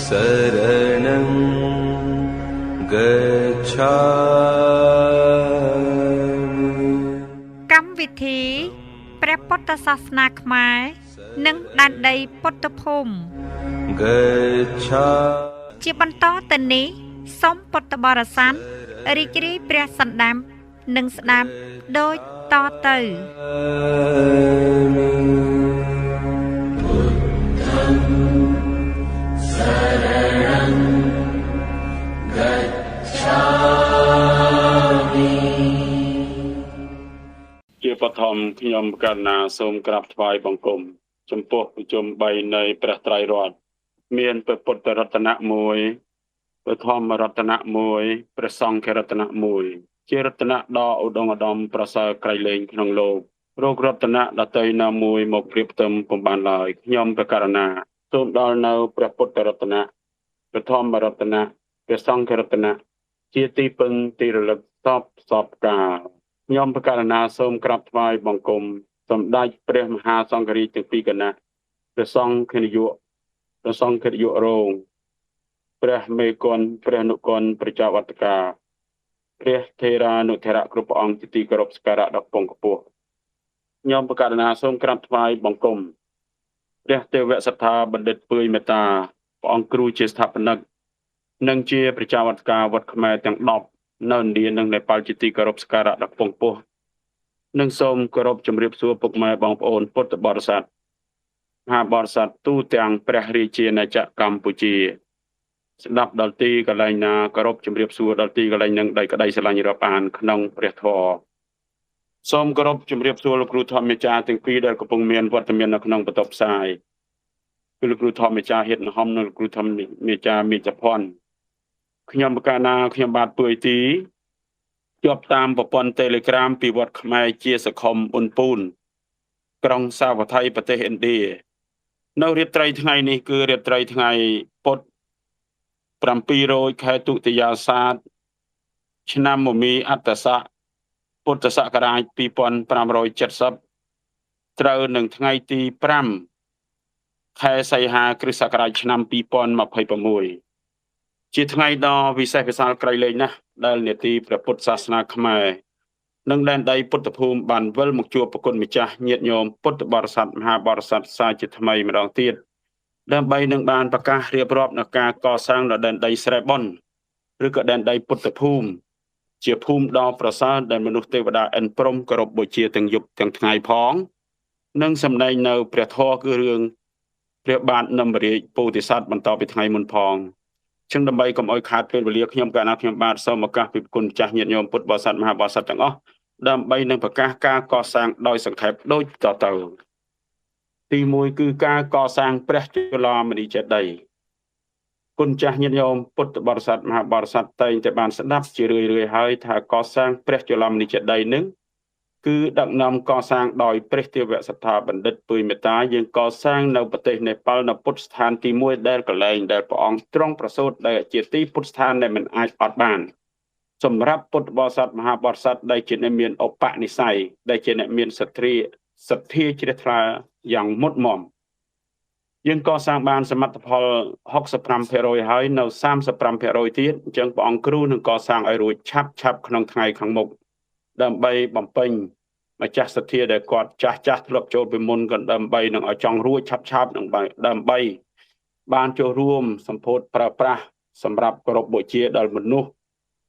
शरणं गच्छामि កម្មវិធីព្រះពុទ្ធសាសនាខ្មែរនិងដែនដីពុទ្ធភូមិ गच्छा ជាបន្តទៅនេះសូមពុទ្ធបរិស័ទរីករាយព្រះសន្តាននិងស្ដាប់ដូចតទៅ ជាបឋមខ្ញុំករុណាសូមក្រាបថ្វាយបង្គំចំពោះប្រជុំ3នៃព្រះត្រៃរតន៍មានព្រះពុទ្ធរតនៈមួយព្រះធម្មរតនៈមួយព្រះសង្ឃរតនៈមួយជារតនៈដ៏ឧត្តមឧត្តមប្រសើរក្រៃលែងក្នុងលោករករតនៈដទៃណាមួយមកប្រៀបផ្ទឹមពុំបានឡើយខ្ញុំព្រះករុណាសូមដល់នៅព្រះពុទ្ធរតនៈព្រះធម្មរតនៈព្រះសង្ឃរតនៈជាទីពឹងទីរលឹកសពសពកាលខ្ញុំព្រះករុណាសូមក្រាបថ្វាយបង្គំសម្ដេចព្រះមហាសង្ឃរាជទាំងពីរគណៈព្រះសង្ឃនាយកព្រះសង្ឃនាយករងព្រះមេគុណព្រះនុគុណព្រះចៅអធិការព្រះថេរានុថេរៈគ្រប់ព្រះអង្គជាទីគោរពសក្ការៈដ៏ខ្ពង់ខ្ពស់ខ្ញុំព្រះករុណាសូមក្រាបថ្វាយបង្គំព្រះទេវសត្ថាបណ្ឌិតពឿយមេត្តាព្រះអង្គគ្រូជាស្ថាបនិកនិងជាព្រះចៅអធិការវត្តខ្មែរទាំង10នៅឥណ្ឌានិងនេប៉ាល់ជាទីគោរពសក្ការៈដ៏ខ្ពង់ខ្ពស់និងសូមគោរពជម្រាបសួរពុកម៉ែបងប្អូនពុទ្ធបរិស័ទមហាបរិស័ទទូទាំងព្រះរាជាណាចក្រកម្ពុជាស្ដាប់ដល់ទីកន្លែងណាគោរពជម្រាបសួរដល់ទីកន្លែងនឹងដោយក្តីស្រឡាញ់រាប់អានក្នុងព្រះធម៌សូមគោរពជម្រាបសួរលោកគ្រូធម្មចារទាំងពីរដែលកំពុងមានវត្តមាននៅក្នុងបន្ទប់ផ្សាយគឺលោកគ្រូធម្មចារហេតហំនិងលោកគ្រូធម្មចារមេចភ័ណ្ឌខ្ញុំបកាណាខ្ញុំបាទពឿយទីជាប់តាមប្រព័ន្ធ Telegram ពីវត្តខ្មែរជាសខុមអ៊ុនពូនក្រុងសាវត្ថីប្រទេសឥណ្ឌានៅរាត្រីថ្ងៃនេះគឺរាត្រីថ្ងៃពុធ700ខែទុតិយាសាទឆ្នាំមមីអត្តស័កពុទ្ធសករាជ2570ត្រូវនឹងថ្ងៃទី5ខែសីហាគ្រិស្តសករាជឆ្នាំ2026ជាថ្ងៃដ៏វិសេសវិសាលក្រៃលែងណាស់ដែលនេតិព្រះពុទ្ធសាសនាខ្មែរនិងដែនដីពុទ្ធភូមិបានវិលមកជួបប្រគុណម្ចាស់ញាតិញោមពុទ្ធបរិស័ទមហាបរិស័ទសាជាថ្មីម្ដងទៀតដើម្បីនឹងបានប្រកាសរៀបរាប់នៅការកសាងនៅដែនដីស្រែបុនឬក៏ដែនដីពុទ្ធភូមិជាភូមិដ៏ប្រសើរដែលមនុស្សទេវតាឥន្ទព្រហ្មគោរពបូជាទាំងយប់ទាំងថ្ងៃផងនិងសម្ដែងនៅព្រះធម៌គឺរឿងព្រះបាទនំរាជពោធិសត្វបន្តពីថ្ងៃមុនផងចឹងដើម្បីកុំឲ្យខាតពេលវេលាខ្ញុំកណ្ណាខ្ញុំបាទសូមឱកាសពីគុណម្ចាស់ញាតិញោមពុទ្ធបរិស័ទមហាបរិស័ទទាំងអស់ដើម្បីនឹងប្រកាសការកសាងដោយសង្ខេបដូចតទៅទី1គឺការកសាងព្រះជលាមនីចេតិយគុណចាស់ញាតិញោមពុទ្ធបរិស័ទមហាបរិស័ទតែងតែបានស្ដាប់ជារឿយៗហើយថាកសាងព្រះជលាមនីចេតិយនឹងគឺដឹកនាំកសាងដោយព្រះទេវសត្ថាបណ្ឌិតពឿយមេត្តាយើងកសាងនៅប្រទេសនេប៉ាល់នៅពុទ្ធស្ថានទី1ដែលកន្លែងដែលព្រះអង្គទ្រង់ប្រសូតដែលជាទីពុទ្ធស្ថានដែលមិនអាចអត់បានសម្រាប់ពុទ្ធបរិស័ទមហាបរិស័ទដែលជាអ្នកមានឧបនិស្ស័យដែលជាអ្នកមានសទ្ធាជ្រះថ្លាយ៉ាងមុតមមយើងកសាងបានសមិទ្ធផល 65% ហើយនៅ 35% ទៀតអញ្ចឹងព្រះអង្គគ្រូនឹងកសាងឲ្យរួចឆាប់ឆាប់ក្នុងថ្ងៃខាងមុខដើម្បីបំពេញម្ចាស់សទ្ធាដែលគាត់ចាស់ចាស់ធ្លាប់ចូលពីមុនក៏ដើម្បីនឹងឲ្យចង់រួចឆាប់ឆាប់នឹងដើម្បីបានចូលរួមសម្ពោធប្រើប្រាស់សម្រាប់គោរពបូជាដល់មនុស្ស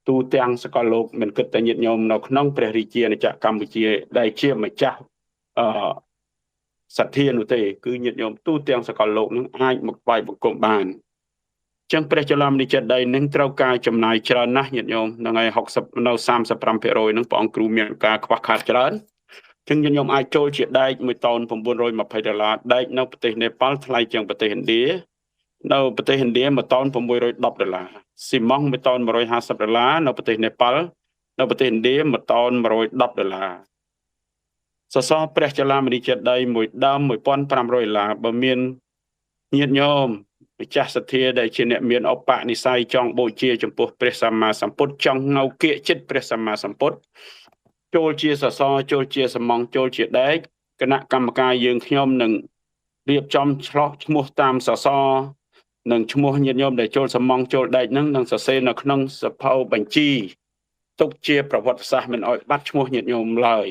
ទូទាំងសកលលោកមិនគិតតែញាតិញោមនៅក្នុងព្រះរាជាណាចក្រកម្ពុជាដែលជាម្ចាស់សទ្ធានោះទេគឺញាតិញោមទូទាំងសកលលោកនឹងអាចមកថ្វាយបង្គំបានចឹងព្រះចលាមនីចេតិយនឹងត្រូវការចំណាយច្រើនណាស់ញាតិញោមនឹងហើយ60នៅ 35% នឹងព្រះអង្គគ្រូមានការខ្វះខាតច្រើនចឹងញាតិញោមអាចចូលជាដែក1តោន920ដុល្លារដែកនៅប្រទេសនេប៉ាល់ថ្លៃជាងប្រទេសឥណ្ឌានៅប្រទេសឥណ្ឌា1តោន610ដុល្លារស៊ីម៉ង់1តោន150ដុល្លារនៅប្រទេសនេប៉ាល់នៅប្រទេសឥណ្ឌា1តោន110ដុល្លារសសរព្រះចលាមនីចេតិយមួយដើម1500ដុល្លារបើមានញាតិញោមម្ចាស់សទ្ធាដែលជាអ្នកមានឧបនិស្ស័យចង់បូជាចំពោះព្រះសម្មាសម្ពុទ្ធចង់ងៅគៀកចិត្តព្រះសម្មាសម្ពុទ្ធចូលជាសសរចូលជាសំងចូលជាដែកគណៈកម្មការយើងខ្ញុំនឹង រៀបចំឆ្លោះឈ្មោះតាមសសរនិងឈ្មោះញាតិញោមដែលចូលសំងចូលដែកហ្នឹងនឹងសរសេរនៅក្នុងសភៅបញ្ជីទុកជាប្រវត្តិសាស្ត្រមិនអោយបាត់ឈ្មោះញាតិញោមឡើយ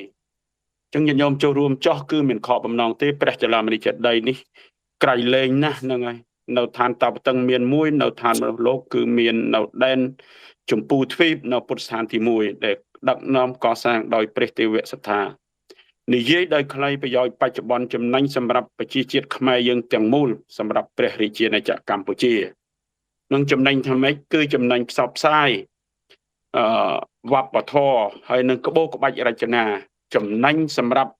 ចឹងញាតិញោមចូលរួមចោះគឺមានខកបំណងទេព្រះចលាមនីចេតិយនេះក្រៃលែងណាស់ហ្នឹងហើយនៅឋានតាបតឹងមានមួយនៅឋានមនុស្សលោកគឺមាននៅដែនចម្ពូទ្វីបនៅពុទ្ធស្ថានទី1ដែលដឹកនាំកសាងដោយព្រះទេវសត្ថានិយាយដោយខ្លីប្រយោជន៍បច្ចុប្បន្នចំណេញសម្រាប់ប្រជាជាតិខ្មែរយើងទាំងមូលសម្រាប់ព្រះរាជាណាចក្រកម្ពុជានឹងចំណេញថាម៉េចគឺចំណេញផ្សព្វផ្សាយវប្បធម៌ហើយនឹងក្បូរក្បាច់រចនាចំណេញសម្រាប់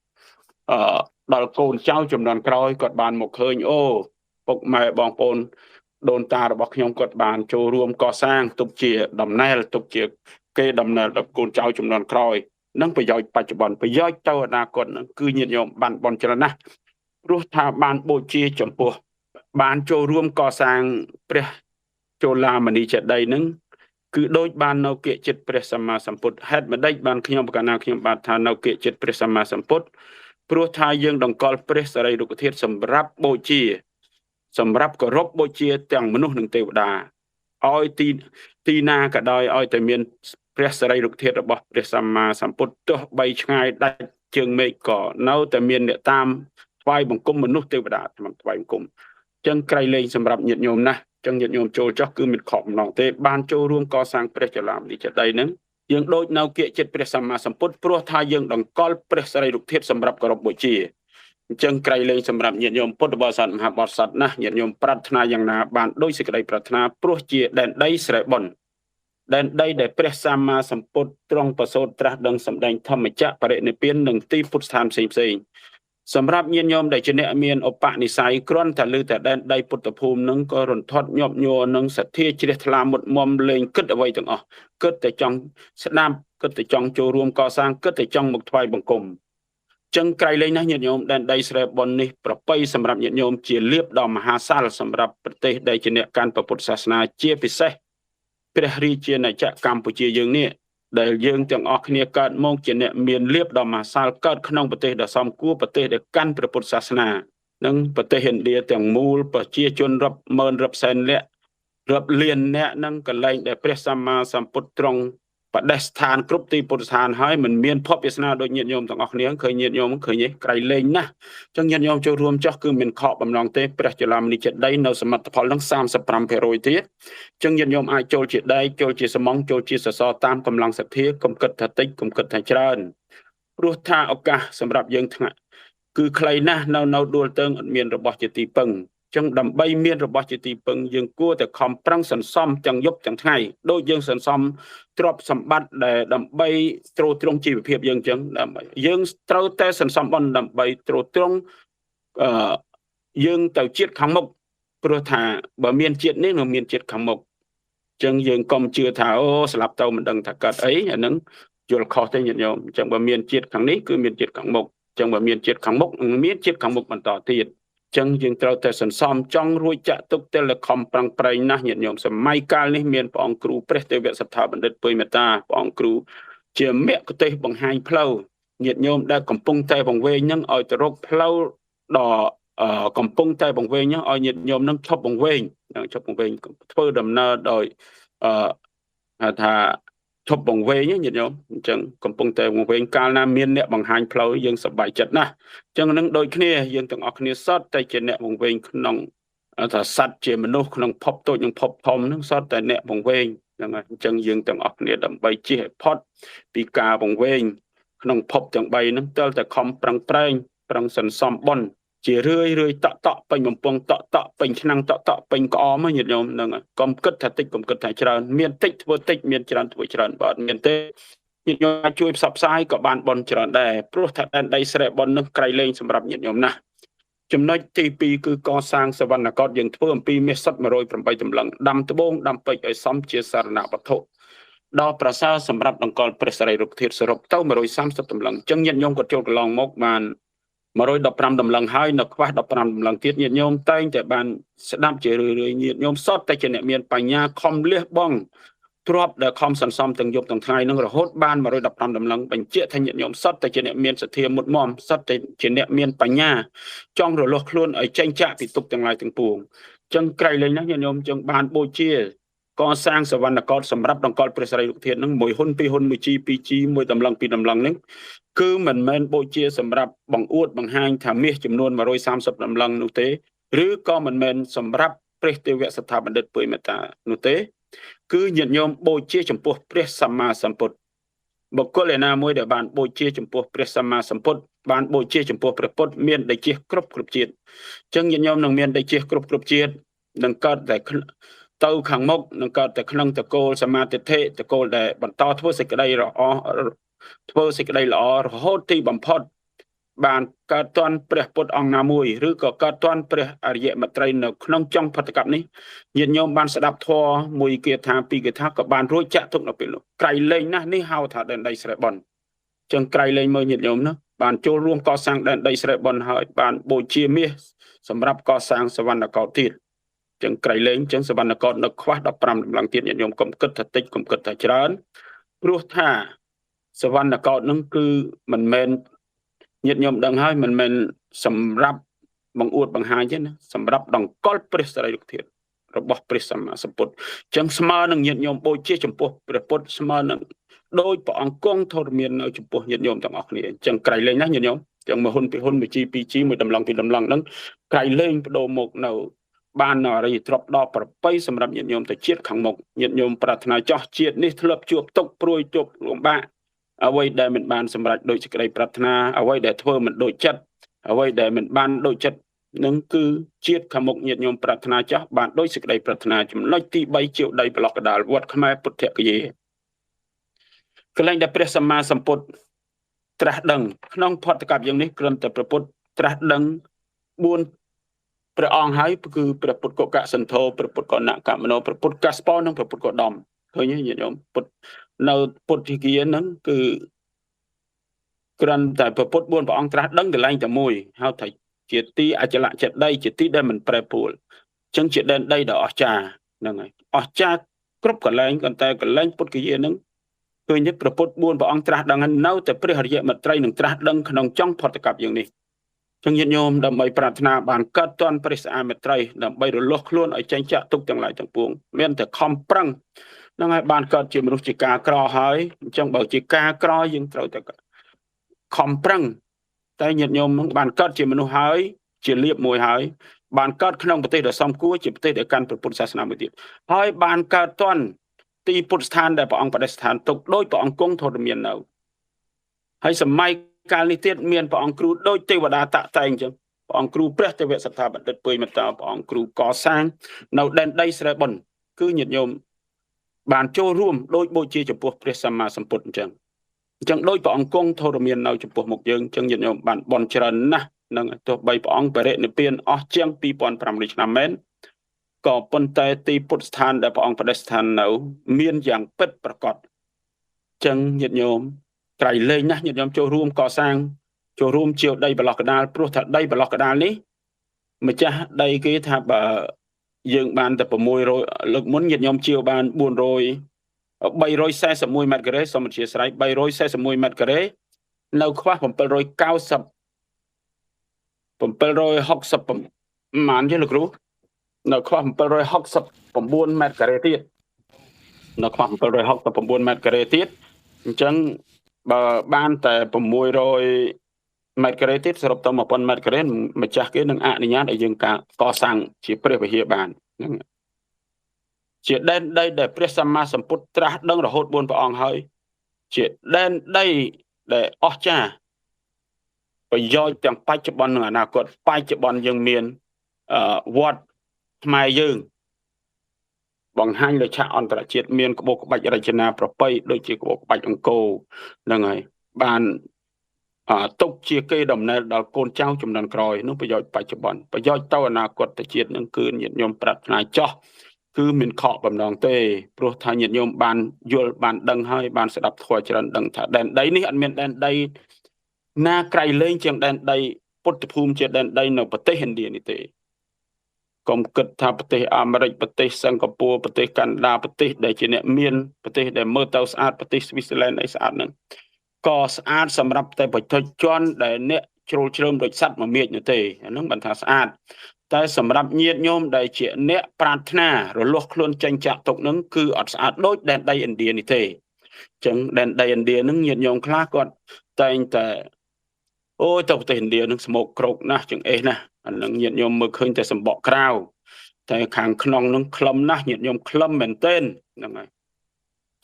ដល់កូនចៅចំនួនក្រោយគាត់បានមកឃើញអូពុកម៉ែបងប្អូនដូនតារបស់ខ្ញុំគាត់បានចូលរួមកសាងទុកជាដំណែលទុកជាគេដំណែលដល់កូនចៅចំនួនក្រោយនឹងប្រយោជន៍បច្ចុប្បន្នប្រយោជន៍ទៅអនាគតនឹងគឺញាតិញោមបានបនច្រើនណាស់ព្រោះថាបានបូជាចំពោះបានចូលរួមកសាងព្រះចលាមនីចេតិយនឹងគឺដូចបាននៅគិចិត្តព្រះសម្មាសម្ពុទ្ធហេតុម្ដេចបានខ្ញុំបកណាខ្ញុំបាទថានៅគិចិត្តព្រះសម្មាសម្ពុទ្ធព្រោះថាយើងដង្កល់ព្រះសរីរុក្ខធាតុសម្រាប់បូជាសម្រាប់គោរពបូជាទាំងមនុស្សនិងទេវតាឲ្យទីណាក៏ដោយឲ្យតែមានព្រះសរីរុក្ខធាតុរបស់ព្រះសម្មាសម្ពុទ្ធទោះបីឆ្ងាយដាច់ជើងមេឃក៏នៅតែមានអ្នកតាមថ្វាយបង្គំមនុស្សទេវតាតាមថ្វាយបង្គំចឹងក្រៃលែងសម្រាប់ញាតិញោមណាស់ចឹងញាតិញោមចូលចោះគឺមិនខកម្ដងទេបានចូលរួមកសាងព្រះចលាមនីចេតិយនឹងយើងដូចនៅគៀកចិត្តព្រះសម្មាសម្ពុទ្ធព្រោះថាយើងដង្កល់ព្រះសរីរុក្ខធាតុសម្រាប់គោរពបូជាអញ្ចឹងក្រៃលែងសម្រាប់ញាតិញោមពុទ្ធបរិស័ទមហាបរិស័ទណាស់ញាតិញោមប្រាថ្នាយ៉ាងណាបានដោយសេចក្តីប្រាថ្នាព្រោះជាដែនដីស្រែបុណ្យដែនដីដែលព្រះសម្មាសម្ពុទ្ធទ្រង់ប្រសូតត្រាស់ដឹងសម្ដែងធម្មចក្របរិនិព្វាននិងទីពុទ្ធស្ថានផ្សេងផ្សេងសម្រាប់ញាតិញោមដែលជាអ្នកមានឧបនិស្ស័យគ្រាន់តែឮតែដែនដីពុទ្ធភូមិនឹងក៏រន្ធត់ញាប់ញ័រនឹងសទ្ធាជ្រះថ្លាមុតមមលេងគិតអ្វីទាំងអស់គិតតែចង់ស្ដាប់គិតតែចង់ចូលរួមកសាងគិតតែចង់មកថ្វាយបង្គំចឹងក្រៃលែងណាស់ញាតិញោមដែនដីស្រែបុណ្យនេះប្រពៃសម្រាប់ញាតិញោមជាលៀបដ៏មហាសាលសម្រាប់ប្រទេសដែលជាអ្នកកាន់ពុទ្ធសាសនាជាពិសេសព្រះរាជាណាចក្រកម្ពុជាយើងនេះដែលយើងទាំងអស់គ្នាកើតមកជាអ្នកមានលៀបដ៏មហាសាលកើតក្នុងប្រទេសដ៏សមគួរប្រទេសដែលកាន់ព្រះពុទ្ធសាសនានិងប្រទេសឥណ្ឌាទាំងមូលប្រជាជនរាប់ម៉ឺនរាប់សែននាក់រាប់លានអ្នកនឹងកន្លែងដែលព្រះសម្មាសម្ពុទ្ធទ្រង់បដិស្ថានគ្រប់ទីពុទ្ធស្ថានហើយមិនមានភពវាសនាដូចញាតិញោមទាំងអស់គ្នាឃើញញាតិញោមឃើញទេក្រៃលែងណាស់ចឹងញាតិញោមចូលរួមចោះគឺមិនខកបំណងទេព្រះចលាមនីចេតិយនៅសមិទ្ធផលនឹង35%ទៀតចឹងញាតិញោមអាចចូលជាដែកចូលជាសំងចូលជាសសរតាមកម្លាំងសទ្ធាកុំគិតថាតិចកុំគិតថាច្រើនព្រោះថាឱកាសសម្រាប់យើងថ្នាក់គឺខ្លីណាស់នៅដួលទៅអត់មានរបស់ជាទីពឹងចឹងដើម្បីមានរបស់ជាទីពឹងយើងគួរតែខំប្រឹងសន្សំទាំងយប់ទាំងថ្ងៃដូចយើងសន្សំទ្រព្យសម្បត្តិដែលដើម្បីទ្រទ្រង់ជីវភាពយើងចឹងដើម្បីយើងត្រូវតែសន្សំបុណ្យដើម្បីទ្រទ្រង់យើងទៅជាតិខាងមុខព្រោះថាបើមានជាតិនេះនឹងមានជាតិខាងមុខចឹងយើងកុំជឿថាអូស្លាប់ទៅមិនដឹងថាកើតអីអានឹងយល់ខុសទេញាតិញោមចឹងបើមានជាតិខាងនេះគឺមានជាតិខាងមុខចឹងបើមានជាតិខាងមុខនឹងមានជាតិខាងមុខបន្តទៀតចឹងយើងត្រូវតែសន្សំចង់រួចចាក់ទុកទិលខំប្រឹងប្រែងណាស់ញាតិញោមសម័យកាលនេះមានព្រះអង្គគ្រូព្រះទេវសត្ថាបណ្ឌិតពុយមេតាព្រះអង្គគ្រូជាមគ្គុទ្ទេសក៍បង្ហាញផ្លូវញាតិញោមដែលកំពុងតែវង្វេងនឹងឲ្យទៅរកផ្លូវដ៏កំពុងតែវង្វេងនឹងឲ្យញាតិញោមនឹងឈប់វង្វេងនឹងឈប់វង្វេងធ្វើដំណើរដោយហៅថាឈប់វង្វេងញាតិញោមអញ្ចឹងកំពុងតែវង្វេងកាលណាមានអ្នកបង្ហាញផ្លូវយើងសប្បាយចិត្តណាស់អញ្ចឹងនឹងដូចគ្នាយើងទាំងអស់គ្នាសុទ្ធតែជាអ្នកវង្វេងក្នុងថាសត្វជាមនុស្សក្នុងភពតូចនិងភពធំនឹងសុទ្ធតែអ្នកវង្វេងហ្នឹងហើយអញ្ចឹងយើងទាំងអស់គ្នាដើម្បីជៀសឲ្យផុតពីការវង្វេងក្នុងភពទាំង3ហ្នឹងទាល់តែខំប្រឹងប្រែងប្រឹងសន្សំបុណ្យជារឿយរឿយតក់តក់ពេញបំពង់តក់តក់ពេញឆ្នាំងតក់តក់ពេញក្អមញាតិញោមហ្នឹងកុំគិតថាតិចកុំគិតថាច្រើនមានតិចធ្វើតិចមានច្រើនធ្វើច្រើនបើអត់មានទេញាតិញោមអាចជួយផ្សព្វផ្សាយក៏បានបុណ្យច្រើនដែរព្រោះថាដែនដីស្រែបុណ្យនឹងក្រៃលែងសម្រាប់ញាតិញោមណាស់ចំណុចទី2គឺកសាងសវណ្ណកតយើងធ្វើអំពីមាសសុទ្ធ108តម្លឹងដាំត្បូងដាំពេជ្រឲ្យសមជាសារណវត្ថុដ៏ប្រសើរសម្រាប់ដង្កល់ព្រះសរីរុក្ខធាតុសរុបទៅ130តម្លឹងអញ្ចឹងញាតិញោមក៏ចូលកន្លងមកបាន115តម្លឹងហើយនៅខ្វះ15តម្លឹងទៀតញាតិញោមតែងតែបានស្ដាប់ជារឿយៗញាតិញោមសុទ្ធតែជាអ្នកមានបញ្ញាខំលះបង់ ទ្រព្យដែលខំសន្សំទាំងយប់ទាំងថ្ងៃនឹងរហូតបាន115ដំឡឹងបញ្ជាក់ថាញាតិញោមសុទ្ធតែជាអ្នកមានសទ្ធាមុតមមសុទ្ធតែជាអ្នកមានបញ្ញាចង់រលាស់ខ្លួនឲ្យចេញចាកពីទុក្ខទាំងឡាយទាំងពួងចឹងក្រៃលែងណាស់ញាតិញោមចឹងបានបូជាកសាងសវណ្ណកោដ្ឋសម្រាប់ដង្កល់ព្រះសិរីលោកធាតុនឹងមួយហ៊ុនពីរហ៊ុនមួយជីពីរជីមួយតម្លឹងពីរតម្លឹងនឹងគឺមិនមែនបូជាសម្រាប់បង្អួតបង្ហាញថាមាសចំនួន130តម្លឹងនោះទេឬក៏មិនមែនសម្រាប់ព្រះទេវស្ថាបណ្ឌិតពុយមេត្តានោះទេគឺញាតិញោមបូជាចំពោះព្រះសម្មាសម្ពុទ្ធបុគ្គលឯណាមួយដែលបានបូជាចំពោះព្រះសម្មាសម្ពុទ្ធបានបូជាចំពោះព្រះពុទ្ធមានដីជាគ្រប់គ្រប់ជាតិអញ្ចឹងញាតិញោមនឹងមានដីជាគ្រប់គ្រប់ជាតិនឹងកើតតែទៅខាងមុខនឹងកើតតែក្នុងតកូលសមាទិដ្ឋិតកូលដែលបន្តធ្វើសេចក្តីល្អធ្វើសេចក្តីល្អរហូតទីបំផុតបានកើតទាន់ព្រះពុទ្ធអង្គណាមួយឬក៏កើតទាន់ព្រះអរិយមត្រីនៅក្នុងចុងផតកម្មនេះញាតិញោមបានស្ដាប់ធម៌មួយគាថាពីរគាថាក៏បានរួចចាក់ទុកនៅពេលនោះក្រៃលែងណាស់នេះហៅថាដែនដីស្រែបនចឹងក្រៃលែងមើលញាតិញោមណាបានចូលរួមកសាងដែនដីស្រែបនហើយបានបូជាមាសសម្រាប់កសាងសវណ្ណកោដ្ឋទៀតចឹងក្រៃលែងចឹងសវណ្ណកោដ្ឋនៅខ្វះ15តម្លឹងទៀតញាតិញោមកុំគិតថាតិចកុំគិតថាច្រើនព្រោះថាសវណ្ណកោដ្ឋនឹងគឺមិនមែនញាតិញោមដឹងហើយមិនមែនសម្រាប់បង្អួតបង្ហាញទេណាសម្រាប់ដង្កល់ព្រះសិរីលោកធាតុរបស់ព្រះសម្មាសម្ពុទ្ធចឹងស្មើនឹងញាតិញោមបូជាចំពោះព្រះពុទ្ធស្មើនឹងដោយព្រះអង្គគង់ធរមាននៅចំពោះញាតិញោមទាំងអស់គ្នាចឹងក្រៃលែងណាស់ញាតិញោមចឹងមួយហ៊ុនពីរហ៊ុនមួយជីពីរជីមួយតម្លឹងពីរតម្លឹងហ្នឹងក្រៃលែងបដូរមកនៅបានអរិយទ្រព្យដល់ប្រពៃសម្រាប់ញាតិញោមទៅជាតិខាងមុខញាតិញោមប្រាថ្នាចោះជាតិនេះធ្លាប់ជួបទុក្ខព្រួយជួបលំបាកអ្វីដែលមិនបានសម្រេចដោយសេចក្តីប្រាថ្នាអ្វីដែលធ្វើមិនដូចចិត្តអ្វីដែលមិនបានដូចចិត្តនឹងគឺជាតិខាងមុខញាតិញោមប្រាថ្នាចាស់បានដោយសេចក្តីប្រាថ្នាចំណុចទី3ជាវដីប្លុកកដាលវត្តខ្មែរពុទ្ធគយាកន្លែងដែលព្រះសម្មាសម្ពុទ្ធត្រាស់ដឹងក្នុងផតកម្មយ៉ាងនេះគ្រាន់តែព្រះពុទ្ធត្រាស់ដឹង4ព្រះអង្គហើយគឺព្រះពុទ្ធកកសន្ធោព្រះពុទ្ធកណកមនោព្រះពុទ្ធកាសបោនិងព្រះពុទ្ធកដំឃើញទេញាតិញោមពុទ្ធនៅពុទ្ធិគាហ្នឹងគឺគ្រាន់តែព្រះពុទ្ធ4ព្រះអង្គត្រាស់ដឹងកន្លែងតែមួយហៅថាជាទីអចលៈចេតីជាទីដែលមិនប្រែប្រួលអញ្ចឹងជាដែនដីដ៏អស្ចារ្យហ្នឹងហើយអស្ចារ្យគ្រប់កន្លែងគ្រាន់តែកន្លែងពុទ្ធគយាហ្នឹងឃើញទេព្រះពុទ្ធ4ព្រះអង្គត្រាស់ដឹងហើយនៅតែព្រះអរិយមត្រីនឹងត្រាស់ដឹងក្នុងចុងផតកម្មយ៉ាងនេះចឹងញាតិញោមដើម្បីប្រាថ្នាបានកើតទាន់ព្រះស្អាតមេត្រីដើម្បីរលាស់ខ្លួនឲ្យចេញចាក់ទុកទាំងឡាយទាំងពួងមានតែខំប្រឹងហ្នឹងហើយបានកើតជាមនុស្សជាការក្រហើយអញ្ចឹងបើជាការក្រយើងត្រូវតែខំប្រឹងតែញាតិញោមនឹងបានកើតជាមនុស្សហើយជាលៀបមួយហើយបានកើតក្នុងប្រទេសដ៏សមគួរជាប្រទេសដែលកាន់ព្រះពុទ្ធសាសនាមួយទៀតហើយបានកើតទាន់ទីពុទ្ធស្ថានដែលព្រះអង្គបដិស្ថានទុកដោយព្រះអង្គគង់ធរមាននៅហើយសម័យកាលនេះទៀតមានព្រះអង្គគ្រូដូចទេវតាតាក់តែងអញ្ចឹងព្រះអង្គគ្រូព្រះទេវស្ថាបណ្ឌិតពុយមតាព្រះអង្គគ្រូកសាងនៅដែនដីស្រែបុនគឺញាតិញោមបានចូលរួមដោយបូជាចំពោះព្រះសម្មាសម្ពុទ្ធអញ្ចឹងដោយព្រះអង្គគង់ធរមាននៅចំពោះមុខយើងអញ្ចឹងញាតិញោមបានបន់ច្រើនណាស់នឹងទោះបីព្រះអង្គបរិនិព្វានអស់ជាង2500ឆ្នាំមែនក៏ប៉ុន្តែទីពុទ្ធស្ថានដែលព្រះអង្គបដិស្ថាននៅមានយ៉ាងពិតប្រាកដអញ្ចឹងញាតិញោមក្រៃលែងណាស់ញាតិញោមចូលរួមកសាងចូលរួមជាដីប្រឡោះកដាលព្រោះថាដីប្រឡោះកដាលនេះម្ចាស់ដីគេថាបើយើងបានតែ600លើកមុនញាតិញោមជាវបាន400 341ម៉ែត្រការ៉េសូមអធិស្ឋាន341ម៉ែត្រការ៉េនៅខ្វះ790 760ប្រហែលទេលោកគ្រូនៅខ្វះ769ម៉ែត្រការ៉េទៀតនៅខ្វះ769ម៉ែត្រការ៉េទៀតអញ្ចឹងបើបានតែ600ម៉ែត្រការ៉េទៀតសរុបទៅ1000ម៉ែត្រការ៉េម្ចាស់គេនឹងអនុញ្ញាតឲ្យយើងការកសាងជាព្រះវិហារបានហ្នឹងជាដែនដីដែលព្រះសម្មាសម្ពុទ្ធត្រាស់ដឹងរហូត4ព្រះអង្គហើយជាដែនដីដែលអស្ចារ្យប្រយោជន៍ទាំងបច្ចុប្បន្ននិងអនាគតបច្ចុប្បន្នយើងមានវត្តខ្មែរយើងបង្ហាញលើឆាកអន្តរជាតិមានក្បូរក្បាច់រចនាប្រពៃដូចជាក្បូរក្បាច់អង្គរហ្នឹងហើយបានទុកជាគេដំណែលដល់កូនចៅចំនួនក្រោយនោះប្រយោជន៍បច្ចុប្បន្នប្រយោជន៍ទៅអនាគតទៅជាតិនឹងគឺញាតិញោមប្រាថ្នាចោះគឺមិនខកបំណងទេព្រោះថាញាតិញោមបានយល់បានដឹងហើយបានស្ដាប់ធម៌ច្រើនដឹងថាដែនដីនេះអត់មានដែនដីណាក្រៃលែងជាងដែនដីពុទ្ធភូមិជាដែនដីនៅប្រទេសឥណ្ឌានេះទេ កុំគិតថាប្រទេសអាមេរិកប្រទេសសិង្ហបុរីប្រទេសកាណាដាប្រទេសដែលជាអ្នកមានប្រទេសដែលមើលទៅស្អាតប្រទេសស្វីសឡែនអីស្អាតហ្នឹងក៏ស្អាតសម្រាប់តែប្រជាជនដែលអ្នកជ្រុលជ្រើមដូចសត្វមមាចនោះទេអាហ្នឹងបានថាស្អាតតែសម្រាប់ញាតិញោមដែលជាអ្នកប្រាថ្នារលាស់ខ្លួនចេញចាក់ទុកហ្នឹងគឺអត់ស្អាតដូចដែនដីឥណ្ឌានេះទេអញ្ចឹងដែនដីឥណ្ឌាហ្នឹងញាតិញោមខ្លះគាត់តែងតែអូយទៅប្រទេសឥណ្ឌាហ្នឹងស្មោកគ្រោកណាស់ចង្អេះណាស់អាហ្នឹងញាតិញោមមើលឃើញតែសម្បកក្រៅតែខាងក្នុងហ្នឹងខ្លឹមណាស់ញាតិញោមខ្លឹមមែនទែនហ្នឹងហើយ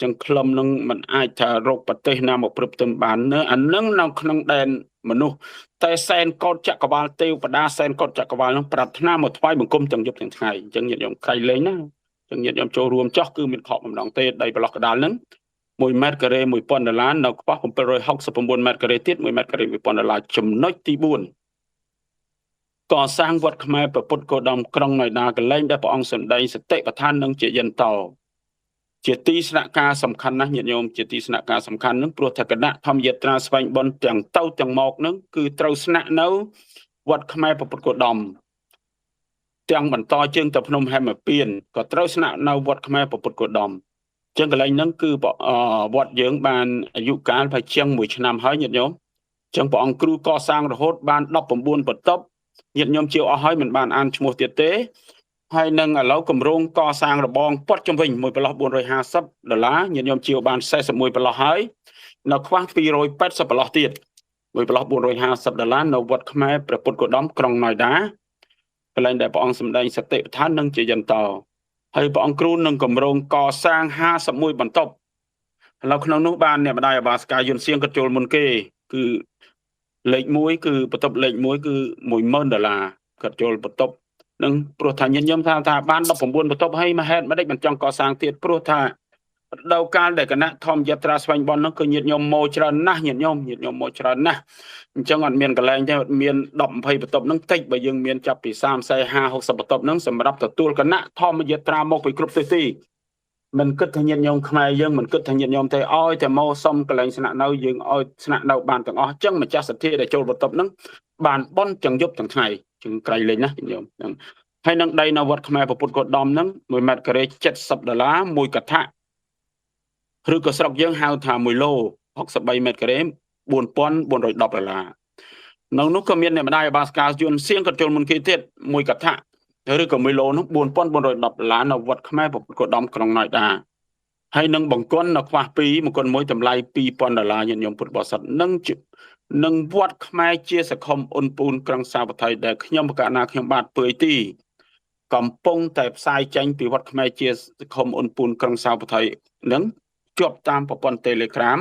ចឹងខ្លឹមនឹងมันអាចថារកប្រទេសណាមកព្រឹបទៅបាននៅអានឹងនៅក្នុងដែនមនុស្សតែសែនកោតចក្រវាលទេវតាសែនកោតចក្រវាលនឹងប្រាថ្នាមកថ្វាយបង្គំទាំងយប់ទាំងថ្ងៃអញ្ចឹងញាតិញោមក្រៃលែងណាអញ្ចឹងញាតិញោមចូលរួមចោះគឺមានខកបំណងទេដីប្រឡោះកដាលនឹង1ម៉ែត្រការ៉េ1000ដុល្លារនៅខ្វះ769ម៉ែត្រការ៉េទៀត1ម៉ែត្រការ៉េ1000ដុល្លារចំណុចទី4កសាងវត្តខ្មែរព្រះពុទ្ធគោតមក្រុងណយដាកន្លែងដែលព្រះអង្គសម្ដែងសតិប្បដ្ឋាននិងជាយន្តោជាទីស្នាក់ការសំខាន់ណាស់ញាតិញោមជាទីស្នាក់ការសំខាន់នឹងព្រោះថាគណៈធម្មយាត្រាស្វែងបុណ្យទាំងទៅទាំងមកនឹងគឺត្រូវស្នាក់នៅវត្តខ្មែរព្រះពុទ្ធគោតមទាំងបន្តជើងទៅភ្នំហេមពៀនក៏ត្រូវស្នាក់នៅវត្តខ្មែរព្រះពុទ្ធគោតមចឹងកន្លែងហ្នឹងគឺវត្តយើងបានអាយុកាលប្រហែលជាង1ឆ្នាំហើយញាតិញោមចឹងព្រះអង្គគ្រូកសាងរហូតបាន19បន្ទប់ញាតិញោមជាវអស់ហើយមិនបានអានឈ្មោះទៀតទេហើយនឹងឥឡូវគម្រោងកសាងរបងព័ទ្ធជុំវិញមួយប្រឡោះ450ដុល្លារញាតិញោមជាវបាន41ប្រឡោះហើយនៅខ្វះ280ប្រឡោះទៀតមួយប្រឡោះ450ដុល្លារនៅវត្តខ្មែរព្រះពុទ្ធគោតមក្រុងណយដាកន្លែងដែលព្រះអង្គសម្ដែងសតិប្បដ្ឋាននិងជាយន្តោហើយព្រះអង្គគ្រូនឹងគម្រោងកសាង51បន្ទប់ឥឡូវក្នុងនោះបានអ្នកម្ដាយអបាសកាយុនសៀងក៏ចូលមុនគេគឺលេខ1គឺបន្ទប់លេខ1គឺ10000ដុល្លារគាត់ចូលបន្ទប់នឹងព្រោះថាញាតិញោមថាបាន19បន្ទប់ហើយមកហេតុមិនដេចមិនចង់កសាងទៀតព្រោះថារដូវកាលដែលគណៈធម្មយាត្រាស្វែងបុណ្យនោះគឺញាតិញោមមកច្រើនណាស់ញាតិញោមមកច្រើនណាស់អញ្ចឹងអត់មានកន្លែងទេអត់មាន10 20បន្ទប់ហ្នឹងតិចបើយើងមានចាប់ពី30 40 50 60បន្ទប់ហ្នឹងសម្រាប់ទទួលគណៈធម្មយាត្រាមកពីគ្រប់ទិសទីមិនគិតថាញាតិញោមខ្មែរយើងមិនគិតថាញាតិញោមទេឲ្យតែមកសុំកន្លែងស្នាក់នៅយើងឲ្យស្នាក់នៅបានទាំងអស់អញ្ចឹងម្ចាស់សទ្ធាដែលចូលបន្ទប់ហ្នឹងបានបុណ្យទាំងយប់ទាំងថ្ងៃជាងក្រៃលេងណាញាតិញោមហ្នឹងហើយនឹងដីនៅវត្តខ្មែរព្រះពុទ្ធគោតមហ្នឹង1ម៉ែត្រការ៉េ70ដុល្លារមួយកថាឬក៏ស្រុកយើងហៅថា1ឡូ63ម៉ែត្រការ៉េ4410ដុល្លារនៅនោះក៏មានអ្នកម្ដាយអបាសកាយន្តសៀងក៏ចូលមុនគេទៀតមួយកថាឬក៏1ឡូនោះ4410ដុល្លារនៅវត្តខ្មែរព្រះពុទ្ធគោតមក្រុងណយដាហើយនឹងបង្គន់នៅខ្វះ2បង្គន់មួយតម្លៃ2000ដុល្លារញាតិញោមពុទ្ធបរិស័ទនឹងវត្តខ្មែរជាសខុមអ៊ុនពូនក្រុងសាវត្ថីដែលខ្ញុំបកណាខ្ញុំបាទពើយទីកំពុងតែផ្សាយចេញពីវត្តខ្មែរជាសខុមអ៊ុនពូនក្រុងសាវត្ថីនឹងជាប់តាមប្រព័ន្ធ Telegram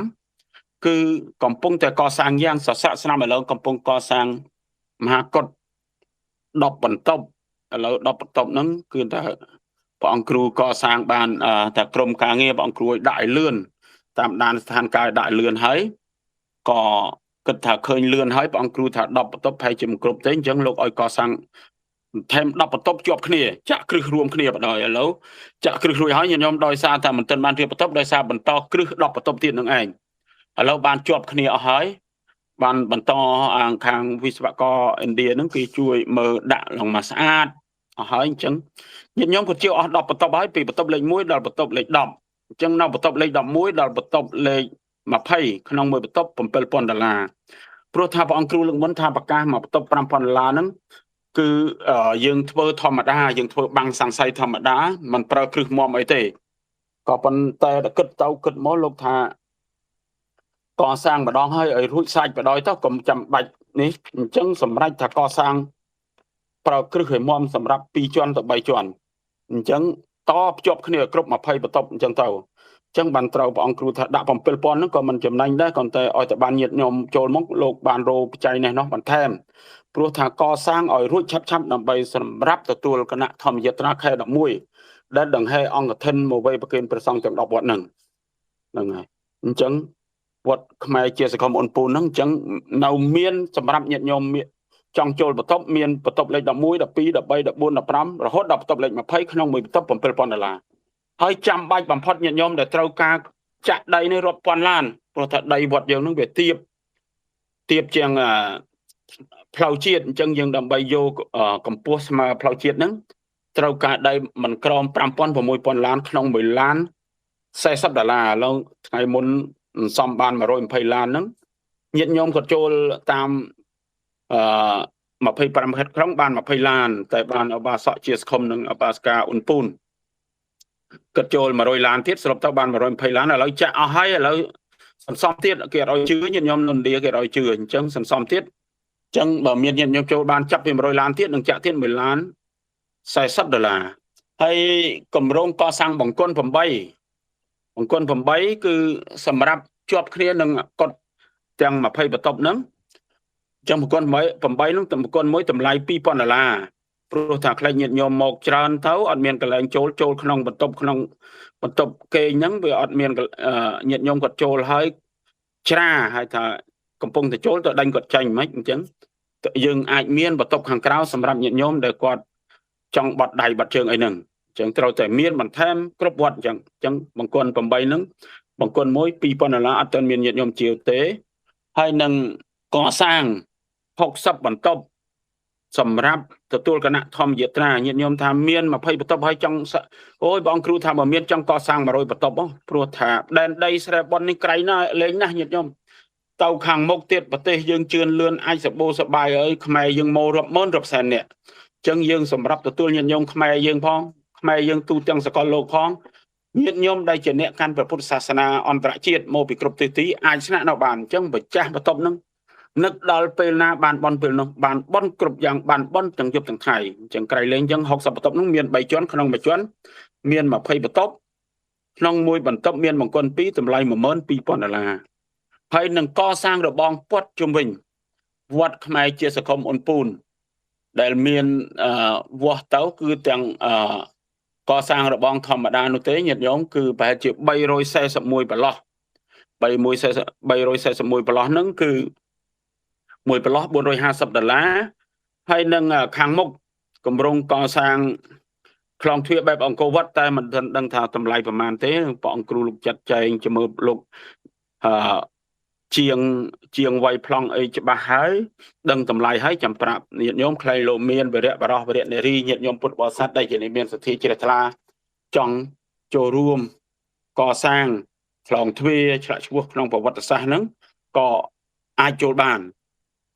គឺកំពុងតែកសាងយ៉ាងសស័កស្នាមឥឡូវកំពុងកសាងមហាកុដ10បន្ទប់ឥឡូវ10បន្ទប់ហ្នឹងគឺថាព្រះអង្គគ្រូកសាងបានតែក្រុមការងារព្រះអង្គគ្រូឲ្យដាក់ឲ្យលឿនតាមដានស្ថានភាពដាក់ឲ្យលឿនហើយក៏គិតថាឃើញលឿនហើយព្រះអង្គគ្រូថា10បន្ទប់ប្រហែលជាមិនគ្រប់ទេអញ្ចឹងលោកឲ្យកសាងថែម10បន្ទប់ជាប់គ្នាចាក់គ្រឹះរួមគ្នាបណ្ដោយឥឡូវចាក់គ្រឹះរួចហើយញាតិញោមដោយសារតែមិនទាន់បានរៀបបន្ទប់ដោយសារបន្តគ្រឹះ10បន្ទប់ទៀតនឹងឯងឥឡូវបានជាប់គ្នាអស់ហើយបានបន្តខាងវិស្វករឥណ្ឌាហ្នឹងគេជួយមើលដាក់ឡើងមកស្អាតអស់ហើយអញ្ចឹងញាតិញោមក៏ជាអស់10បន្ទប់ហើយពីបន្ទប់លេខ1ដល់បន្ទប់លេខ10អញ្ចឹងនៅបន្ទប់លេខ11ដល់បន្ទប់លេខ20ក្នុងមួយបន្ទប់7000ដុល្លារព្រោះថាព្រះអង្គគ្រូលើកមុនថាប្រកាសមកបន្ទប់5000ដុល្លារហ្នឹងគឺយើងធ្វើធម្មតាយើងធ្វើបាំងសង្ស័យធម្មតាមិនប្រើគ្រឹះមមអីទេក៏ប៉ុន្តែគិតទៅគិតមកលោកថាកសាងម្ដងហើយឲ្យរួចសាច់បដ ாய் ទៅកុំចាំបាច់នេះអញ្ចឹងសម្រាប់ថាកសាងប្រើគ្រឹះឲ្យមមសម្រាប់2ជាន់ទៅ3ជាន់អញ្ចឹងតភ្ជាប់គ្នាគ្រប់20បន្ទប់អញ្ចឹងទៅអញ្ចឹងបានត្រូវព្រះអង្គគ្រូថាដាក់7000ហ្នឹងក៏មិនចំណេញដែរគ្រាន់តែឲ្យតែបានញាតិញោមចូលមកលោកបានរោបច្ច័យនេះនោះបន្ថែមព្រោះថាកសាងឲ្យរួចឆាប់ឆាប់ដើម្បីសម្រាប់ទទួលគណៈធម្មយាត្រាខែ11ដែលដង្ហែអង្គធិនមកវេប្រគេនព្រះសង្ឃទាំង10វត្តហ្នឹងហ្នឹងហើយអញ្ចឹងវត្តខ្មែរជាសង្គមអ៊ុនពូនហ្នឹងអញ្ចឹងនៅមានសម្រាប់ញាតិញោមចង់ចូលបន្ទប់មានបន្ទប់លេខ11 12 13 14 15រហូតដល់បន្ទប់លេខ20ក្នុងមួយបន្ទប់7000ដុល្លារហើយចាំបាច់បំផុតញាតិញោមដែលត្រូវការចាក់ដីនេះរាប់ពាន់ឡានព្រោះថាដីវត្តយើងហ្នឹងវាទៀបជាងផ្លូវជាតិអញ្ចឹងយើងដើម្បីយកកម្ពស់ស្មើផ្លូវជាតិហ្នឹង ត្រូវការដីមិនក្រោម 5000 6000 ឡានក្នុងមួយឡាន40ដុល្លារឥឡូវថ្ងៃមុនសំបាន120ឡានហ្នឹងញាតិញោមគាត់ចូលតាមអឺ25ខេត្តក្រុងបាន20ឡានតែបានអបាសកជាសខុមនិងអបាសកាអ៊ុនពូនគាត់ចូល100ឡានទៀតសរុបទៅបាន120ឡានឥឡូវចាក់អស់ហើយឥឡូវសន្សំទៀតគេអត់ឲ្យជឿញាតិញោមនៅឥណ្ឌាគេអត់ឲ្យជឿអញ្ចឹងសន្សំទៀតអញ្ចឹងបើមានញាតិញោមចូលបានចាប់ពី100ឡានទៀតនឹងចាក់ទៀត1ឡាន40ដុល្លារហើយកម្រងកសាងបង្គន់8បង្គន់8គឺសម្រាប់ជាប់គ្នានឹងកត់ទាំង20បន្ទប់ហ្នឹងអញ្ចឹងបង្គន់8ហ្នឹងបង្គន់មួយតម្លៃ2000ដុល្លារព្រោះថាខ្លាចញាតិញោមមកច្រើនទៅអត់មានកន្លែងចូលចូលក្នុងបន្ទប់ក្នុងបន្ទប់គេងហ្នឹងវាអត់មានញាតិញោមគាត់ចូលហើយច្រាហើយថាកំពុងតែចូលទៅដេញគាត់ចាញ់មិនអញ្ចឹងយើងអាចមានបន្ទប់ខាងក្រៅសម្រាប់ញាតិញោមដែលគាត់ចង់បត់ដៃបត់ជើងអីហ្នឹងអញ្ចឹងត្រូវតែមានបន្ថែមគ្រប់វត្តអញ្ចឹងអញ្ចឹងបង្គន់8ហ្នឹងបង្គន់មួយ2000ដុល្លារអត់ទាន់មានញាតិញោមជាវទេហើយនឹងកសាង60បន្ទប់សម្រាប់ទទួលគណៈធម្មយាត្រាញាតិញោមថាមាន20បន្ទប់ហើយចង់អូយបងគ្រូថាបើមានចង់កសាង100បន្ទប់ព្រោះថាដែនដីស្រែបុននេះក្រៃណាស់លេងណាស់ញាតិញោមទៅខាងមុខទៀតប្រទេសយើងជឿនលឿនអាចសបោសបាយអើយខ្មែរយើងមករាប់ម៉ឺនរាប់សែននាក់អញ្ចឹងយើងសម្រាប់ទទួលញាតិញោមខ្មែរយើងផងខ្មែរយើងទូទាំងសកលលោកផងញាតិញោមដែលជាអ្នកកាន់ព្រះពុទ្ធសាសនាអន្តរជាតិមកពីគ្រប់ទិសទីអាចស្នាក់នៅបានអញ្ចឹងម្ចាស់បន្ទប់ហ្នឹងនឹកដល់ពេលណាបានបនពេលនោះបានបនគ្រប់យ៉ាងបានបនទាំងយប់ទាំងថ្ងៃអញ្ចឹងក្រៃលែងអញ្ចឹង60បន្ទប់នោះមាន3ជាន់ក្នុងមួយជាន់មាន20បន្ទប់ក្នុងមួយបន្ទប់មានបង្គន់2តម្លៃ12000ដុល្លារហើយនឹងកសាងរបងព័ទ្ធជុំវិញវត្តខ្មែរជាសង្គមអ៊ុនពូនដែលមានវាស់ទៅគឺទាំងកសាងរបងធម្មតានោះទេញាតិញោមគឺប្រហែលជា341ប្រឡោះ341ប្រឡោះហ្នឹងគឺមួយប្រឡោះ450ដុល្លារហើយនឹងខាងមុខគម្រោងកសាងខ្លងទ្វារបែបអង្គរវត្តតែមិនដឹងថាតម្លៃប្រមាណទេព្រះអង្គគ្រូលោកចាត់ចែងជាមួយលោកអឺជាងវាយប្លង់អីច្បាស់ហើយដឹងតម្លៃហើយចាំប្រាប់ញាតិញោមខ្លែងលោកមានវរៈបរោះវរៈនារីញាតិញោមពុទ្ធបរិស័ទដែលជាមានសទ្ធាជ្រះថ្លាចង់ចូលរួមកសាងខ្លងទ្វារឆ្លាក់ឈ្មោះក្នុងប្រវត្តិសាស្ត្រហ្នឹងក៏អាចចូលបាន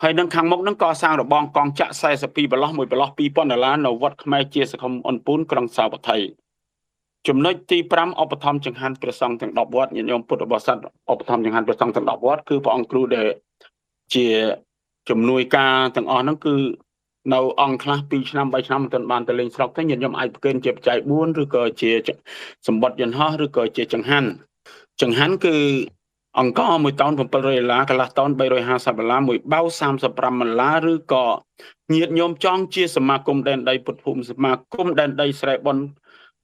ហើយនឹងខាងមុខនឹងកសាងរបងកងចាក់42ប្រឡោះមួយប្រឡោះ2000ដុល្លារនៅវត្តខ្មែរជាសង្គមអ៊ុនពូនក្រុងសាវត្ថីចំណុចទី5ឧបត្ថម្ភចង្ហាន់ព្រះសង្ឃទាំង10វត្តញាតិញោមពុទ្ធបរិស័ទឧបត្ថម្ភចង្ហាន់ព្រះសង្ឃទាំង10វត្តគឺព្រះអង្គគ្រូដែលជាជំនួយការទាំងអស់ហ្នឹងគឺនៅអង្គខ្លះ2ឆ្នាំ3ឆ្នាំមិនទាន់បានទៅលេងស្រុកទេញាតិញោមអាចប្រគេនជាបច្ច័យ4ឬក៏ជាសម្បត្តិយន្តហោះឬក៏ជាចង្ហាន់ចង្ហាន់គឺអង្គ1តោន700ដុល្លារកន្លះតោន350ដុល្លារមួយបៅ35ដុល្លារឬក៏ញាតិញោមចង់ជាសមាគមដែនដីពុទ្ធភូមិសមាគមដែនដីស្រែបុន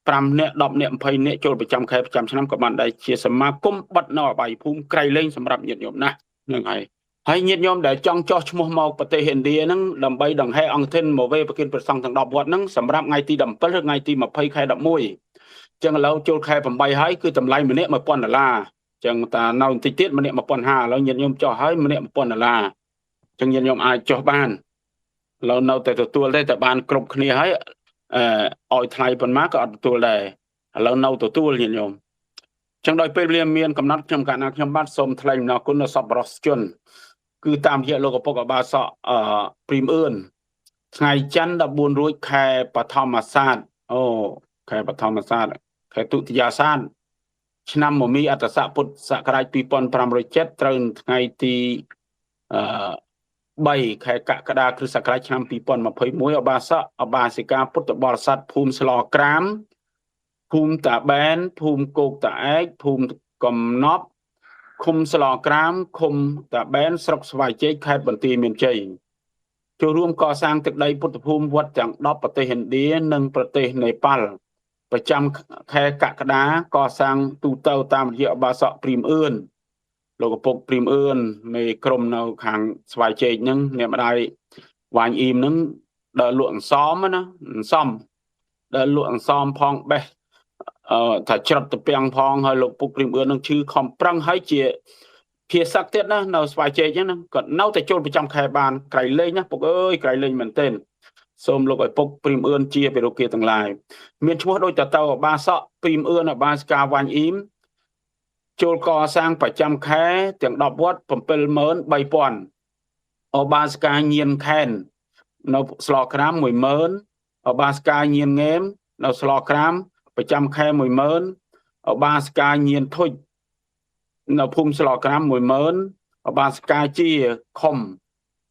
5នាក់10នាក់20នាក់ចូលប្រចាំខែប្រចាំឆ្នាំក៏បានដែរជាសមាគមបិទនៅអបាយភូមិក្រៃលែងសម្រាប់ញាតិញោមណាស់នឹងហើយហើយញាតិញោមដែលចង់ចោះឈ្មោះមកប្រទេសឥណ្ឌាហ្នឹងដើម្បីដង្ហែអង្គធិនមកវេប្រគិនព្រះសង្ឃទាំង10វត្តហ្នឹងសម្រាប់ថ្ងៃទី17ឬថ្ងៃទី20ខែ11ចឹងឥឡូវចូលខែ8ហើយគឺតម្លៃម្នាក់1000ដុល្លារចឹងតានៅបន្តិចទៀតម្នាក់1500ឥឡូវញាតិញោមចោះហើយម្នាក់1000ដុល្លារចឹងញាតិញោមអាចចោះបានឥឡូវនៅតែទទួលទេតែបានគ្រប់គ្នាហើយអឺឲ្យថ្លៃប៉ុន្មានក៏អត់ទទួលដែរឥឡូវនៅទទួលញាតិញោមចឹងដោយពេលវេលាមានកំណត់ខ្ញុំកណ្ណាខ្ញុំបាទសូមថ្លែងអំណរគុណដល់សប្បុរសជនគឺតាមរយៈលោកឪពុកអបាសកព្រីមអឿនថ្ងៃច័ន្ទ14រួចខែបឋមសាទអូខែបឋមសាទខែទុតិយាសាទឆ្នាំមមីអត្តស័កពុទ្ធសករាជ2507ត្រូវថ្ងៃទី3ខែកក្កដាគ្រិស្តសករាជឆ្នាំ2021អបាសកអបាសិកាពុទ្ធបរិស័ទភូមិស្លក្រាមភូមិតាបែនភូមិគោកតាឯកភូមិកំណប់ឃុំស្លក្រាមឃុំតាបែនស្រុកស្វាយជែកខេត្តបន្ទាយមានជ័យចូលរួមកសាងទឹកដីពុទ្ធភូមិវត្តទាំង10ប្រទេសឥណ្ឌានិងប្រទេសនេប៉ាល់ប្រចាំខែកក្កដាកសាងទូទៅតាមរយៈអបាសកព្រីមអឿនលោកឪពុកព្រីមអឿនមេក្រុមនៅខាងស្វាយជែកហ្នឹងអ្នកម្ដាយវ៉ាញអ៊ីមហ្នឹងដើរលក់អន្សមណាអន្សមដើរលក់អន្សមផងបេះថាច្រត់ទៅពាំងផងហើយលោកពុកព្រីមអឿននឹងឈឺខំប្រឹងហើយជាភាសឹកទៀតណានៅស្វាយជែកហ្នឹងគាត់នៅតែចូលប្រចាំខែបានក្រៃលែងណាពុកអើយក្រៃលែងមែនទែន សូមលោកឪពុកព្រីមអឿនជាពិរុគាទាំងឡាយមានឈ្មោះដូចតទៅអបាសកព្រីមអឿនអបាសកាវ៉ាញ់អ៊ីមចូលកសាងប្រចាំខែទាំង10វត្ត73000អបាសកាញៀនខែននៅស្លក្រាម10000អបាសកាញៀនងេមនៅស្លក្រាមប្រចាំខែ10000អបាសកាញៀនធុចនៅភូមិស្លក្រាម10000អបាសកាជាខុំ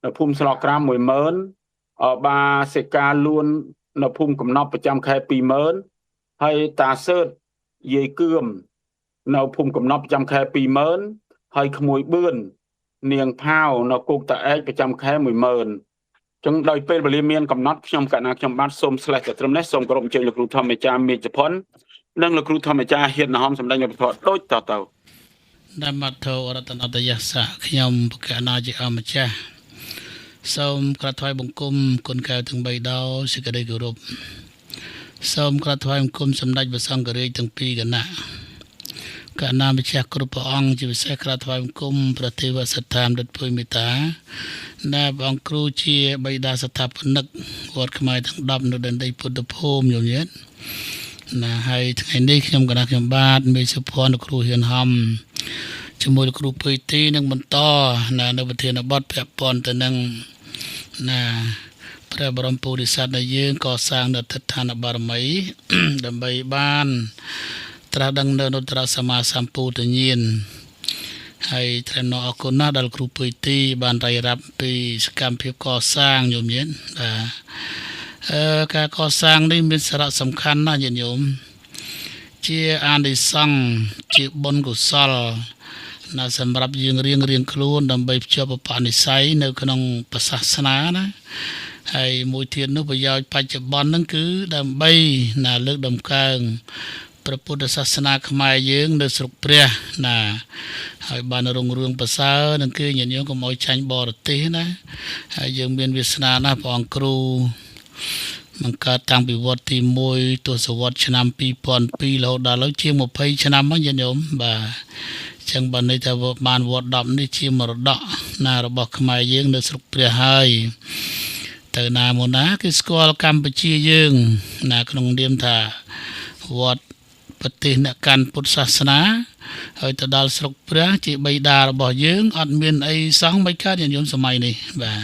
នៅភូមិស្លក្រាម10000អបាសិកាលួននៅភូមិកំណប់ប្រចាំខែ20000ហើយតាសើតយាយគឿមនៅភូមិកំណប់ប្រចាំខែ20000ហើយក្មួយបឿននាងផាវនៅគោកតាឯកប្រចាំខែ10000ចឹងដោយពេលវេលាមានកំណត់ខ្ញុំកណាខ្ញុំបាទសូមស្លេះតែត្រឹមនេះសូមគោរពអញ្ជើញលោកគ្រូធម្មចាមេជផុននិងលោកគ្រូធម្មចាហ៊ានហមសម្ដែងពធដូចតទៅនមត្ថោរតនតយសៈខ្ញុំបកណាជាអម្ចាស់សូមក្រាបថ្វាយបង្គំគុណកែវទាំង3ដោយសេចក្តីគោរពសូមក្រាបថ្វាយបង្គំសម្ដេចព្រះសង្ឃរាជទាំងពីរគណៈកណាម្ចាស់គ្រប់ព្រះអង្គជាពិសេសក្រាបថ្វាយបង្គំព្រះទេវសត្ថាមដិតពុយមេត្តាដែលព្រះអង្គគ្រូជាបិតាស្ថាបនិកវត្តខ្មែរទាំង10នៅដែនដីពុទ្ធភូមិញោមញាតិណាហើយថ្ងៃនេះខ្ញុំកណាខ្ញុំបាទមេសុភ័ណ្ឌលោកគ្រូហ៊ានហំជាមួយលោកគ្រូពុយទីនឹងបន្តណានៅប្រធានបទពាក់ព័ន្ធទៅនឹងណាព្រះបរមពុរិស័ទដែលយើងកសាងនៅអធិដ្ឋានបារមីដើម្បីបានត្រាស់ដឹងនៅអនុត្តរសម្មាសម្ពុទ្ធញាណហើយត្រែមអរគុណណាស់ដល់គ្រូពុយទីបានរាយរាប់ពីសកម្មភាពកសាងញោមញាតិបាទការកសាងនេះមានសារៈសំខាន់ណាស់ញាតិញោមជាអានិសង្សជាបុណ្យកុសលណាសម្រាប់យើងរៀងរៀងខ្លួនដើម្បីភ្ជាប់ឧបនិស្ស័យនៅក្នុងព្រះសាសនាណាហើយមួយទៀតនោះប្រយោជន៍បច្ចុប្បន្នហ្នឹងគឺដើម្បីណាលើកដំកើងព្រះពុទ្ធសាសនាខ្មែរយើងនៅស្រុកព្រះណាហើយបានរុងរឿងប្រសើរនឹងគេញាតិញោមកុំឲ្យចាញ់បរទេសណាហើយយើងមានវាសនាណាស់ព្រះអង្គគ្រូបង្កើតតាំងពីវត្តទី1ទសវត្សឆ្នាំ2002រហូតដល់ឥឡូវជាង20ឆ្នាំមកញាតិញោមបាទចឹងបានន័យថាបានវត្ត10នេះជាមរតកណារបស់ខ្មែរយើងនៅស្រុកព្រះហើយទៅណាមកណាគឺស្គាល់កម្ពុជាយើងណាក្នុងនាមថាវត្តប្រទេសអ្នកកាន់ពុទ្ធសាសនាហើយទៅដល់ស្រុកព្រះជាបិតារបស់យើងអត់មានអីសោះមិនកើតញាតិញោមសម័យនេះបាទ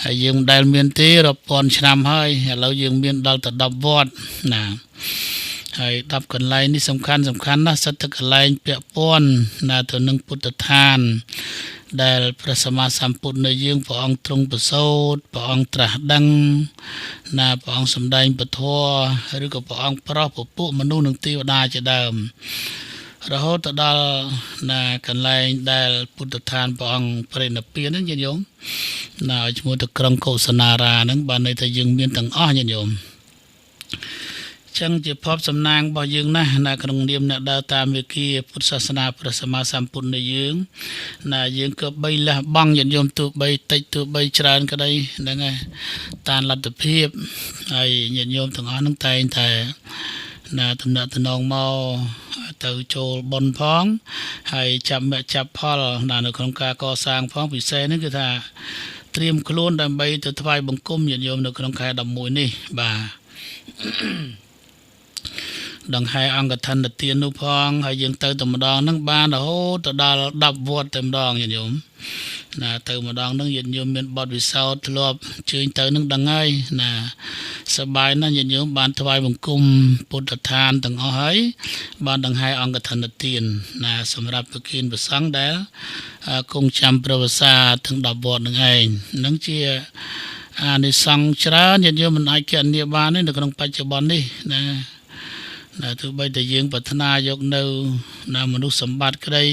ហើយយើងមិនដែលមានទេរាប់ពាន់ឆ្នាំហើយឥឡូវយើងមានដល់ទៅ10វត្តណាហើយ10កន្លែងនេះសំខាន់សំខាន់ណាស់សិតតែកន្លែងពាក់ព័ន្ធណាទៅនឹងពុទ្ធឋានដែលព្រះសម្មាសម្ពុទ្ធនៅយើងព្រះអង្គទ្រង់ប្រសូតព្រះអង្គត្រាស់ដឹងណាព្រះអង្គសម្ដែងពធឬក៏ព្រះអង្គប្រោសពពួកមនុស្សនិងទេវតាជាដើមរហូតទៅដល់ណាកន្លែងដែលពុទ្ធឋានព្រះអង្គបរិនិព្វានហ្នឹងញាតិញោមណាឲ្យឈ្មោះទៅក្រុងកុសនារាហ្នឹងបានន័យថាយើងមានទាំងអស់ញាតិញោមចឹងជាភពសំណាងរបស់យើងណាស់ណាក្នុងនាមអ្នកដើរតាមវិគាពុទ្ធសាសនាព្រះសម្មាសម្ពុទ្ធនៃយើងណាយើងក៏បីលះបង់ញាតិញោមទោះបីតិចទោះបីច្រើនក្តីហ្នឹងហើយតាមលទ្ធភាពហើយញាតិញោមទាំងអស់ហ្នឹងតែងតែណាតំណាក់តំណងមកទៅចូលបុណ្យផងហើយចាប់មគ្គចាប់ផលណានៅក្នុងការកសាងផងពិសេសហ្នឹងគឺថាត្រៀមខ្លួនដើម្បីទៅថ្វាយបង្គំញាតិញោមនៅក្នុងខែ11នេះបាទដង្ហែអង្គឋិនទាននោះផងហើយយើងទៅតែម្ដងហ្នឹងបានរហូតទៅដល់10វត្តតែម្ដងញាតិញោមណាទៅម្ដងហ្នឹងញាតិញោមមានបទពិសោធន៍ធ្លាប់ជើញទៅហ្នឹងដឹងហើយណាសប្បាយណាស់ញាតិញោមបានថ្វាយបង្គំពុទ្ធឋានទាំងអស់ហើយបានដង្ហែអង្គឋិនទានណាសម្រាប់ប្រគិនព្រះសង្ឃដែលគង់ចាំព្រះវស្សាទាំង10វត្តហ្នឹងឯងហ្នឹងជាអានិសង្សច្រើនញាតិញោមមិនអាចគណនាបានទេនៅក្នុងបច្ចុប្បន្ននេះណាណាទោះបីតែយើងប្រាថ្នាយកនៅណាមនុស្សសម្បត្តិក្តី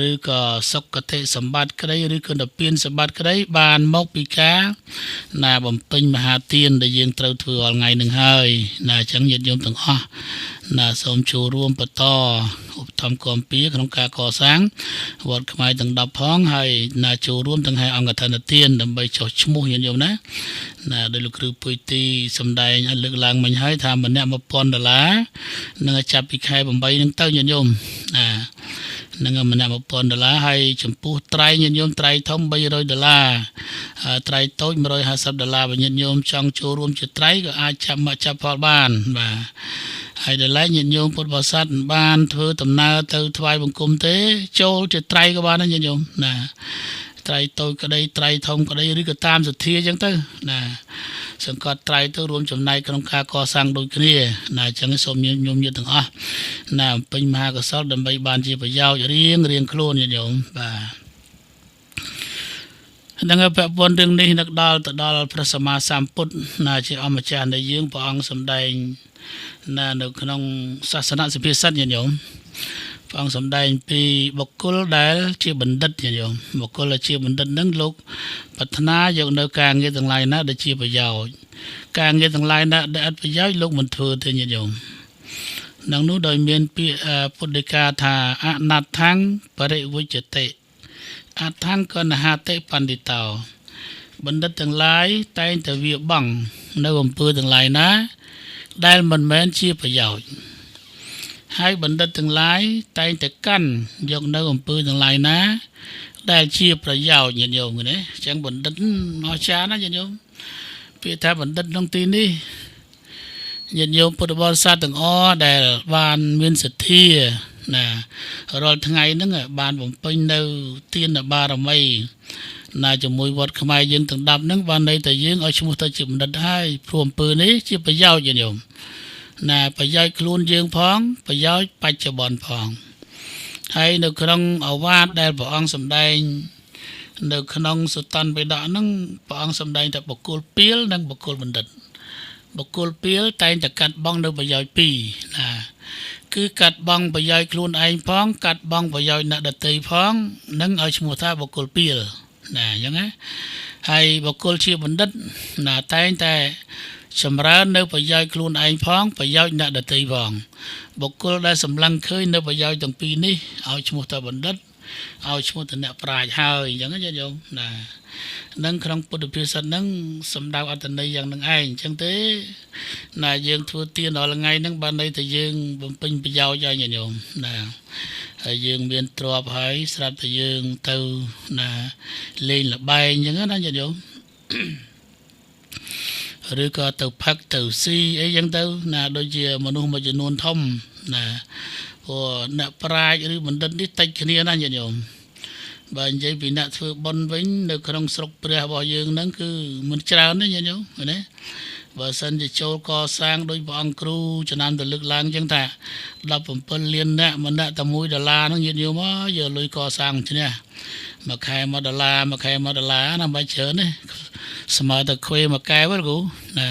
ឬក៏សុគតិសម្បត្តិក្តីឬក៏និព្វានសម្បត្តិក្តីបានមកពីការណាបំពេញមហាទានដែលយើងត្រូវធ្វើរាល់ថ្ងៃនឹងហើយណាអញ្ចឹងញាតិញោមទាំងអស់ណាសូមចូលរួមបន្តឧបត្ថម្ភគាំពារក្នុងការកសាងវត្តខ្មែរទាំង10ផងហើយណាចូលរួមទាំងហើយអង្គឋិនទានដើម្បីចុះឈ្មោះញាតិញោមណាណាដោយលោកគ្រូពុយទីសម្ដែងឲ្យលើកឡើងមិញហើយថាម្នាក់1000ដុល្លារនឹងចាប់ពីខែ8ហ្នឹងទៅញាតិញោមណា នឹងម្នាក់1000ដុល្លារហើយចំពោះត្រៃញាតិញោមត្រៃធំ300ដុល្លារត្រៃតូច150ដុល្លារបើញាតិញោមចង់ចូលរួមជាត្រៃក៏អាចចាប់មកចាប់ផលបានបាទហើយដល់ឡែកញាតិញោមពុទ្ធបរិស័ទមិនបានធ្វើដំណើរទៅថ្វាយបង្គំទេចូលជាត្រៃក៏បានដែរញាតិញោមណាត្រៃតូចក្តីត្រៃធំក្តីឬក៏តាមសទ្ធាអញ្ចឹងទៅណាសង្កត់ត្រៃទៅរួមចំណែកក្នុងការកសាងដូចគ្នាណាអញ្ចឹងសូមញាតិញោមញាតិទាំងអស់ណាបំពេញមហាកុសលដើម្បីបានជាប្រយោជន៍រៀងរៀងខ្លួនញាតិញោមបាទនឹងពាក់ព័ន្ធរឿងនេះនឹកដល់ទៅដល់ព្រះសម្មាសម្ពុទ្ធណាជាអម្ចាស់នៃយើងព្រះអង្គសម្ដែងណានៅក្នុងសាសនសុភាសិតញាតិញោមព្រះអង្គសម្ដែងពីបុគ្គលដែលជាបណ្ឌិតញាតិញោមបុគ្គលដែលជាបណ្ឌិតនឹងលោកប្រាថ្នាយកនៅការងារទាំងឡាយណាដែលជាប្រយោជន៍ការងារទាំងឡាយណាដែលអត់ប្រយោជន៍លោកមិនធ្វើទេញាតិញោមនឹងនោះដោយមានពាក្យពុទ្ធដីកាថាអនដ្ឋੰបរិវិជ្ជតិអដ្ឋੰកណហតិបណ្ឌិតោបណ្ឌិតទាំងឡាយតែងតែវាបង់នៅអំពើទាំងឡាយណាដែលមិនមែនជាប្រយោជន៍ហើយបណ្ឌិតទាំងឡាយតែងតែកាន់យកនៅអំពើទាំងឡាយណាដែលជាប្រយោជន៍ញាតិញោមណាអញ្ចឹងបណ្ឌិតអស្ចារ្យណាស់ញាតិញោមពាក្យថាបណ្ឌិតក្នុងទីនេះញាតិញោមពុទ្ធបរិស័ទទាំងអស់ដែលបានមានសទ្ធាណារាល់ថ្ងៃហ្នឹងបានបំពេញនៅទានបារមីណាជាមួយវត្តខ្មែរយើងទាំង10ហ្នឹងបានន័យតែយើងឲ្យឈ្មោះទៅជាបណ្ឌិតហើយព្រោះអំពើនេះជាប្រយោជន៍ញាតិញោមណាប្រយោជន៍ខ្លួនយើងផងប្រយោជន៍បច្ចុប្បន្នផងហើយនៅក្នុងអវាទដែលព្រះអង្គសម្ដែងនៅក្នុងសុតន្តបិដកហ្នឹងព្រះអង្គសម្ដែងតែបុគ្គលពាលនិងបុគ្គលបណ្ឌិតបុគ្គលពាលតែងតែកាត់បង់នៅប្រយោជន៍ពីរណាគឺកាត់បង់ប្រយោជន៍ខ្លួនឯងផងកាត់បង់ប្រយោជន៍អ្នកដទៃផងនឹងឲ្យឈ្មោះថាបុគ្គលពាលណាអញ្ចឹងណាហើយបុគ្គលជាបណ្ឌិតណាតែងតែចម្រើននៅប្រយោជន៍ខ្លួនឯងផងប្រយោជន៍អ្នកដទៃផងបុគ្គលដែលសម្លឹងឃើញនៅប្រយោជន៍ទាំងពីរនេះឲ្យឈ្មោះថាបណ្ឌិតឲ្យឈ្មោះថាអ្នកប្រាជ្ញហើយអញ្ចឹងណាញោមណានឹងក្នុងពុទ្ធភាសិតហ្នឹងសំដៅអត្ថន័យយ៉ាងនឹងឯងអញ្ចឹងទេណាយើងធ្វើទានរាល់ថ្ងៃហ្នឹងបានន័យថាយើងបំពេញប្រយោជន៍ហើយញោមណាហើយយើងមានទ្រព្យហើយស្រាប់តែយើងទៅណាលេងល្បែងអញ្ចឹងណាញោមឬក៏ទៅផឹកទៅស៊ីអីចឹងទៅណាដូចជាមនុស្សមួយចំនួនធំណាព្រោះអ្នកប្រាជ្ញឬបណ្ឌិតនេះតិចគ្នាណាញាតិញោមបើនិយាយពីអ្នកធ្វើបុណ្យវិញនៅក្នុងស្រុកព្រះរបស់យើងហ្នឹងគឺមិនច្រើនទេញាតិញោមណាបើសិនជាចូលកសាងដោយព្រះអង្គគ្រូចំណាំទៅលើកឡើងចឹងថា17លានអ្នកម្នាក់តែ1ដុល្លារហ្នឹងញាតិញោមយកលុយកសាងឈ្នះមួយខែ1ដុល្លារមួយខែ1ដុល្លារណាមិនច្រើនទេស្មើតែខ្វេមួយកែវគ្រូណា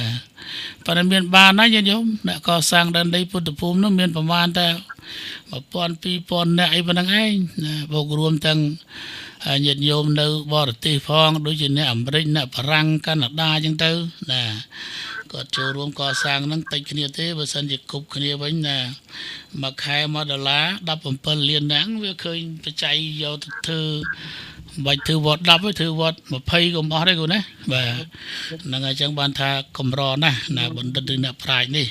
ប៉ុន្តែមានបានណាញាតិញោមអ្នកកសាងដែនដីពុទ្ធភូមិនោះមានប្រមាណតែ1000 2000អ្នកអីប៉ុណ្្នឹងឯងណាបូករួមទាំងញាតិញោមនៅបរទេសផងដូចជាអ្នកអាមេរិកអ្នកបារាំងកាណាដាអញ្ចឹងទៅណាគាត់ចូលរួមកសាងហ្នឹងតិចគ្នាទេបើសិនជាគប់គ្នាវិញណាមួយខែ1ដុល្លារ17លានហ្នឹងវាឃើញបច្ច័យយកទៅធ្វើមិនបាច់ធ្វើវត្ត10ទេធ្វើវត្ត20ក៏មិនអស់ទេគ្រូណាបាទហ្នឹងហើយអញ្ចឹងបានថាកម្រណាស់ណាបណ្ឌិតឬអ្នកប្រាជ្ញនេះ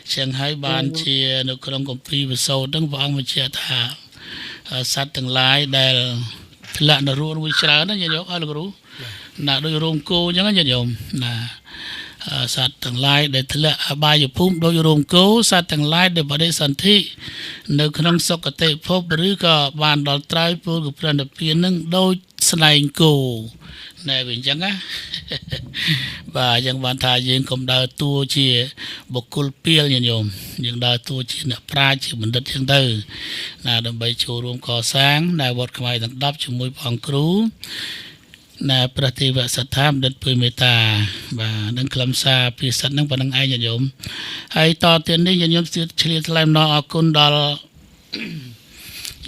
អញ្ចឹងហើយបានជានៅក្នុងគម្ពីរវិសូត្រហ្នឹងព្រះអង្គបញ្ជាក់ថាសត្វទាំងឡាយដែលធ្លាក់នរកវាច្រើនណាញាតិញោមអើលោកគ្រូណាដូចរោមគោអញ្ចឹងញាតិញោមណាសត្វទាំងឡាយដែលធ្លាក់អបាយភូមិដូចរោមគោសត្វទាំងឡាយដែលបដិសន្ធិនៅក្នុងសុគតិភពឬក៏បានដល់ត្រើយពលកប្រណិពាននឹងដូចស្នែងគោណែវាអញ្ចឹងណាបាទអញ្ចឹងបានថាយើងកុំដើរតួជាបុគ្គលពាលញាតិញោមយើងដើរតួជាអ្នកប្រាជ្ញជាបណ្ឌិតអញ្ចឹងទៅណាដើម្បីចូលរួមកសាងនៅវត្តខ្មែរទាំង10ជាមួយព្រះអង្គគ្រូណាព្រះទេវសត្ថាបណ្ឌិតពុយមេត្តាបាទនឹងខ្លឹមសារភាសិតនឹងប៉ុណ្្នឹងឯងញាតិញោមហើយតទៀតនេះញាតិញោមឆ្លៀតថ្លែងអំណរអគុណដល់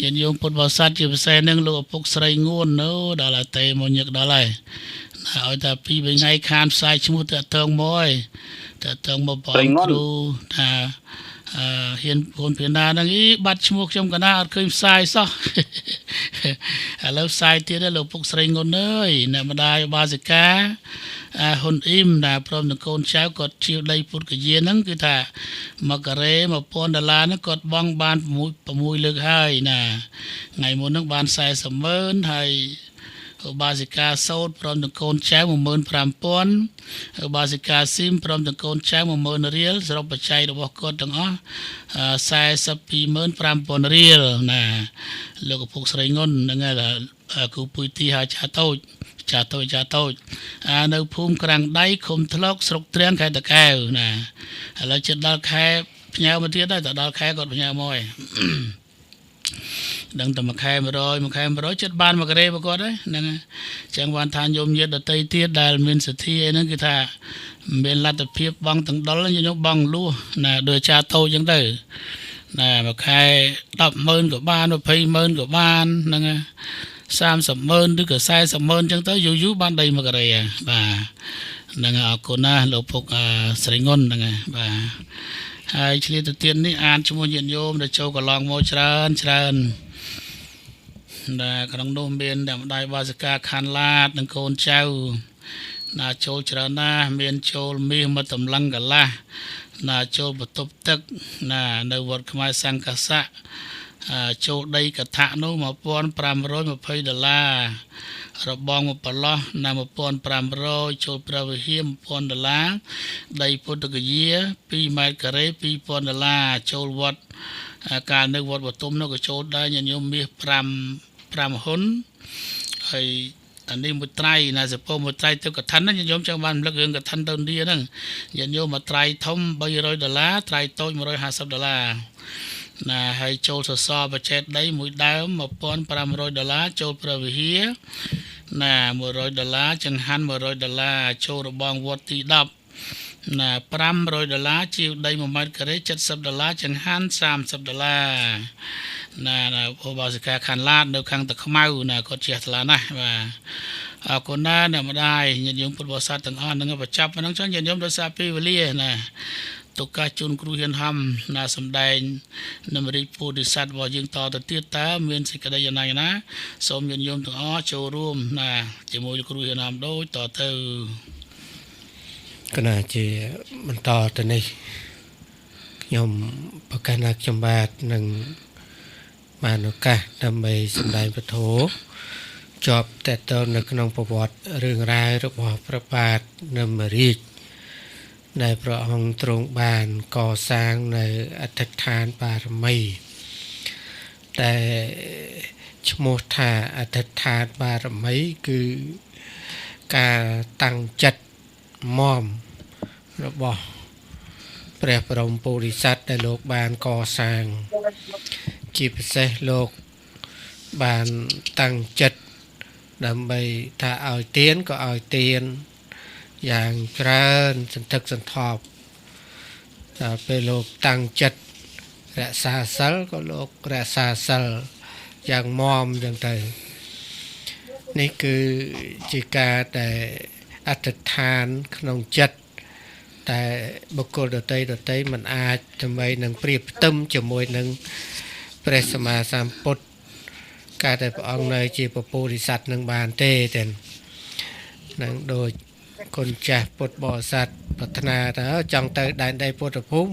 ញាតិញោមពុទ្ធបរិស័ទជាពិសេសនឹងលោកឪពុកស្រីងួននៅដល់អតេមកញឹកដល់ហើយណាឲ្យតែពីរបីថ្ងៃខានផ្សាយឈ្មោះតាក់ទងមកហើយតាក់ទងមកបងគ្រូថា ហ៊ានហ៊ុនភាណាហ្នឹងអីបាត់ឈ្មោះខ្ញុំកណាអត់ឃើញផ្សាយសោះឥឡូវផ្សាយទៀតលោកពុកស្រីងុនអើយអ្នកម្ដាយបាសិកាហ៊ុនអ៊ីមដែលព្រមនឹងកូនចៅគាត់ជាវដីពុទ្ធកយាហ្នឹងគឺថាមួយការ៉េ1000ដុល្លារហ្នឹងគាត់បង់បាន6លើកហើយណាថ្ងៃមុនហ្នឹងបាន40ម៉ឺនហើយឧបាសិកាសោតព្រមទាំងកូនចៅ15000ឧបាសិកាស៊ីមព្រមទាំងកូនចៅ10000រៀលសរុបបច្ច័យរបស់គាត់ទាំងអស់425,000រៀលណាលោកឪពុកស្រីងុនហ្នឹងហើយគូពុយទីហាចាតូចចាតូចចាតូចនៅភូមិក្រាំងដៃឃុំធ្លកស្រុកទ្រាំងខេត្តតាកែវណាឥឡូវជិតដល់ខែផ្ញើមកទៀតដែរតែដល់ខែគាត់ផ្ញើមកហើយដឹងតែមួយខែ100មួយខែ100ចិត្តបានមួយការ៉េប្រកបហើយហ្នឹងអញ្ចឹងបានថាញោមញាតិដតីទៀតដែលមានសទ្ធាអីហ្នឹងគឺថាមានលទ្ធភាពបងទាំងដុលញោមបងលួសណាដោយចាតូចអញ្ចឹងទៅណាមួយខែ100000ក៏បាន200,000ក៏បានហ្នឹង30,000ឬក៏40,000អញ្ចឹងទៅយូរយូរបានដីមួយការ៉េបាទហ្នឹងអរគុណណាលោកពុកស្រីងុនហ្នឹងបាទហើយឆ្លៀតទៅទៀតនេះអានឈ្មោះញាតិញោមដែលចូលកន្លងមកច្រើនច្រើនដែលក្នុងនោះមានអ្នកម្ដាយបាសិកាខានឡាតនិងកូនចៅណាចូលច្រើនណាស់មានចូលមាសមកតម្លឹងកន្លះណាចូលបន្ទប់ទឹកណានៅវត្តខ្មែរសង្កសៈចូលដីកថានោះ1520ដុល្លាររបងមួយប្រឡោះណា1500ចូលព្រះវិហារ1000ដុល្លារដីពុទ្ធគយា2ម៉ែត្រការ៉េ2000ដុល្លារចូលវត្តកាលនៅវត្តបទុមនោះក៏ចូលដែរញាតិញោមមាស5ហ៊ុនហើយអានេះមួយត្រៃណាសពោមួយត្រៃទៅកឋិនណាញាតិញោមចង់បានរំលឹករឿងកឋិនទៅឥណ្ឌាហ្នឹងញាតិញោមមួយត្រៃធំ300ដុល្លារត្រៃតូច150ដុល្លារណាហើយចូលសសរបច្ចេតដីមួយដើម1500ដុល្លារចូលព្រះវិហារណា100ដុល្លារចង្ហាន់100ដុល្លារចូលរបងវត្តទី10ណា500ដុល្លារជាវដី1ម៉ែត្រការ៉េ70ដុល្លារចង្ហាន់30ដុល្លារណាឧបាសិកាខានឡាតនៅខាងតាខ្មៅណាគាត់ជះថ្លាណាស់បាទអរគុណណាអ្នកម្ដាយញាតិញោមពុទ្ធបរិស័ទទាំងអស់នឹងបញ្ចប់ហ្នឹងចុះញាតិញោមដោយសារពេលវេលាណាទុកកាសជូនគ្រូហ៊ានហំណាសំដែងនឹងរាជពោធិសត្វរបស់យើងតទៅទៀតតើមានសេចក្តីយ៉ាងណាណាសូមញាតិញោមទាំងអស់ចូលរួមណាជាមួយគ្រូហ៊ានហំដូចតទៅគណៈជាបន្តទៅនេះខ្ញុំប្រកាសថាខ្ញុំបាទនឹងបានឱកាសដើម្បីសម្ដែងពធជាប់តទៅនៅក្នុងប្រវត្តិរឿងរ៉ាវរបស់ព្រះបាទនមរាជដែលព្រះអង្គទ្រង់បានកសាងនៅអធិដ្ឋានបារមីតែឈ្មោះថាអធិដ្ឋានបារមីគឺការតាំងចិត្តមមរបស់ព្រះបរមពុរិស័ទដែលលោកបានកសាងជាពិសេសលោកបានតាំងចិត្តដើម្បីថាឲ្យទានក៏ឲ្យទានយ៉ាងច្រើនសន្ធឹកសន្ធាប់តែពេលលោកតាំងចិត្តរក្សាសិលក៏លោករក្សាសិលយ៉ាងមាំចឹងទៅនេះគឺជាការដែលអធិដ្ឋានក្នុងចិត្តតែបុគ្គលដទៃមិនអាចដើម្បីនឹងប្រៀបផ្ទឹមជាមួយនឹងព្រះសម្មាសម្ពុទ្ធការដែលព្រះអង្គនៅជាពពោធិសត្វនឹងបានទេតែនឹងដូចគុណចាស់ពុទ្ធបរិស័ទប្រាថ្នាថាចង់ទៅដែនដីពុទ្ធភូមិ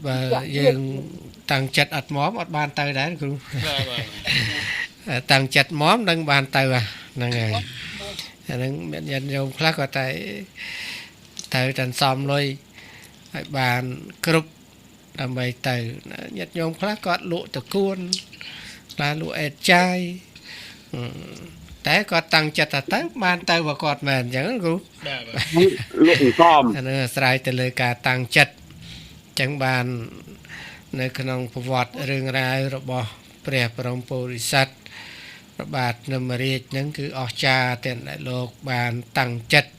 បើយើងតាំងចិត្តអត់មមអត់បានទៅដែរគ្រូតាំងចិត្តមមនឹងបានទៅហ្នឹងហើយអាហ្នឹងមានញាតិញោមខ្លះក៏តែត្រូវតែសំលុយឲ្យបានគ្រប់ដើម្បីទៅញាតិញោមខ្លះគាត់លក់តកួនខ្លះលក់អេតចាយតែគាត់តាំងចិត្តថាទៅបានទៅបើគាត់មែនអញ្ចឹងគ្រូបាទលក់សំអានឹងអាស្រ័យទៅលើការតាំងចិត្តអញ្ចឹងបាននៅក្នុងប្រវត្តិរឿងរ៉ាវរបស់ព្រះបរមពុរិស័ទព្រះបាទនមរាជហ្នឹងគឺអស្ចារ្យទាំងដែលលោកបានតាំងចិត្ត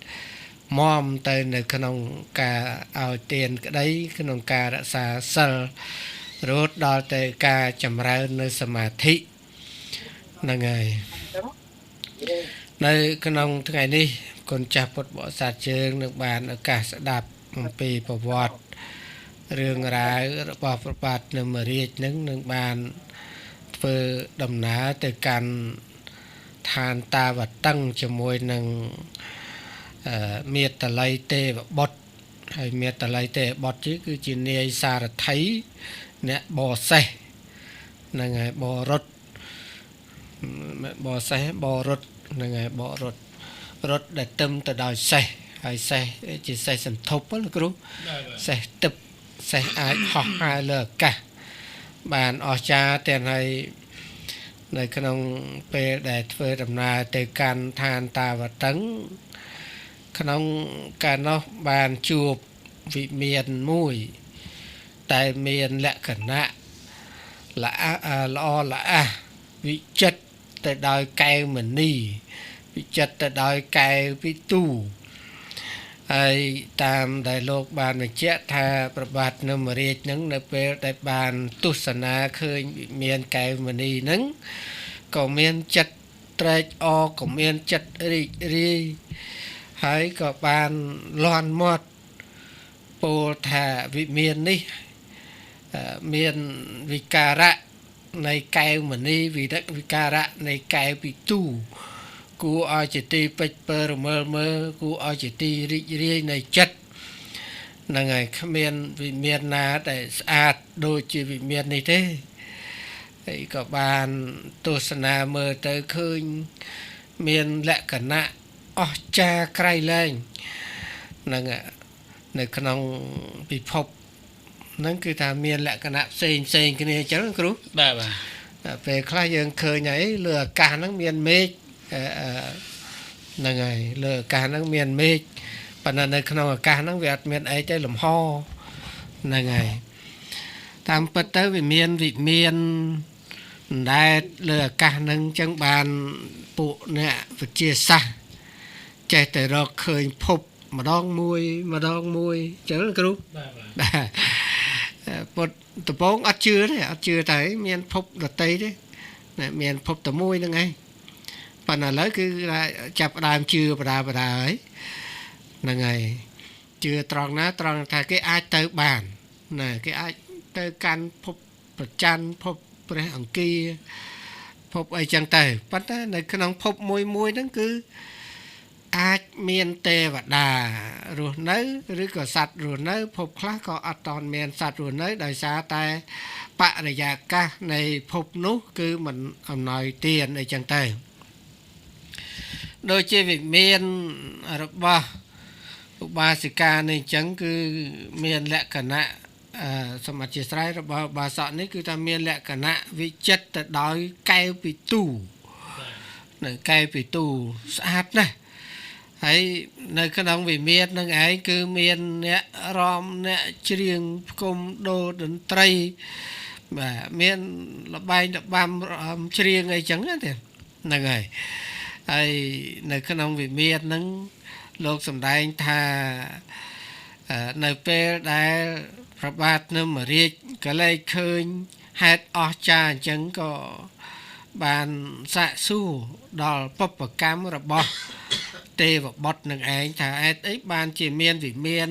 មមទៅនៅក្នុងការឲ្យទានក្តីក្នុងការរក្សាសិលរហូតដល់ទៅការចម្រើននៅសមាធិហ្នឹងហើយនៅក្នុងថ្ងៃនេះគុណចាស់ពុទ្ធបរិស័ទយើងនឹងបានឱកាសស្ដាប់អំពីប្រវត្តិ រឿងរ៉ាវរបស់ព្រះបាទនមរាជនឹងនឹងបានធ្វើដំណើរទៅកាន់ឋានតាវតឹងជាមួយនឹងមេតល័យទេវបុត្រហើយមេតល័យទេវបុត្រគឺជានាយសារថីអ្នកបសេះហ្នឹងហើយបរុតបសេះបរុតហ្នឹងហើយបរុតរត់ដែលទឹមទៅដោយសេះហើយសេះជាសេះសន្ធប់លោកគ្រូសេះទឹកសេះអាចហោះហើរលើអាកាសបានអស្ចារ្យទាំងហើយនៅក្នុងពេលដែលធ្វើដំណើរទៅកាន់ឋានតាវតឹងក្នុងកាលនោះបានជួបវិមានមួយតែមានលក្ខណៈល្អល្អះវិចិត្រទៅដោយកែវមณีវិចិត្រទៅដោយកែវពិទូហើយតាមដែលលោកបានបញ្ជាក់ថាព្រះបាទនមរាជនឹងនៅពេលដែលបានទស្សនាឃើញវិមានកែវមณีនឹងក៏មានចិត្តត្រេកអរក៏មានចិត្តរីករាយហើយក៏បានលាន់មាត់ពោលថាវិមាននេះមានវិការៈនៃកែវមณีវិការៈនៃកែវពិទូគួរឲ្យជាទីពេចពើរមើលមើលគួរឲ្យជាទីរីករាយនៃចិត្តហ្នឹងហើយគ្មានវិមានណាដែលស្អាតដូចជាវិមាននេះទេហើយក៏បានទស្សនាមើលទៅឃើញមានលក្ខណៈអស្ចារ្យក្រៃលែងហ្នឹងនៅក្នុងពិភពហ្នឹងគឺថាមានលក្ខណៈផ្សេងផ្សេងគ្នាអញ្ចឹងគ្រូបាទបាទពេលខ្លះយើងឃើញហើយលើអាកាសហ្នឹងមានមេឃហ្នឹងហើយលើអាកាសហ្នឹងមានមេឃប៉ុន្តែនៅក្នុងអាកាសហ្នឹងវាអត់មានអីទេលំហហ្នឹងហើយតាមពិតទៅវាមានវិមានដែលលើអាកាសហ្នឹងអញ្ចឹងបានពួកអ្នកវិទ្យាសាស្ត្រចេះតែរកឃើញភពម្ដងមួយម្ដងមួយអញ្ចឹងគ្រូបាទពុទ្ធដំបងអត់ជឿទេអត់ជឿតែមានភពដតីទេមានភពតែមួយហ្នឹងឯងប៉ុន្តែឥឡូវគឺចាប់ផ្ដើមជឿបដាបដាហើយហ្នឹងហើយជឿត្រង់ណាត្រង់ថាគេអាចទៅបានណាគេអាចទៅកាន់ភពប្រច័នភពព្រះអង្គាភពអីចឹងទៅប៉ុន្តែនៅក្នុងភពមួយមួយហ្នឹងគឺអាចមានទេវតារស់នៅឬក៏សត្វរស់នៅភពខ្លះក៏អត់តមានសត្វរស់នៅដោយសារតែបរិយាកាសនៃភពនោះគឺមិនអំណោយទានអីចឹងទៅដូចជាវិមានរបស់ឧបាសិកានេះអញ្ចឹងគឺមានលក្ខណៈសមអធិស្ឋានរបស់ឧបាសកនេះគឺថាមានលក្ខណៈវិចិត្រទៅដោយកែវពិទូនៅកែវពិទូស្អាតណាស់ហើយនៅក្នុងវិមាននឹងឯងគឺមានអ្នករំអ្នកច្រៀងផ្គុំដូរតន្ត្រីបាទមានលបែងលបាំច្រៀងអីចឹងទេហ្នឹងហើយហើយនៅក្នុងវិមានហ្នឹងលោកសម្ដែងថានៅពេលដែលព្រះបាទនមរាជក៏លែកឃើញហេតុអស្ចារ្យអញ្ចឹងក៏បានសាកសួរដល់បុព្វកម្មរបស់ទេវបុត្រនឹងឯងថាហេតុអីបានជាមានវិមាន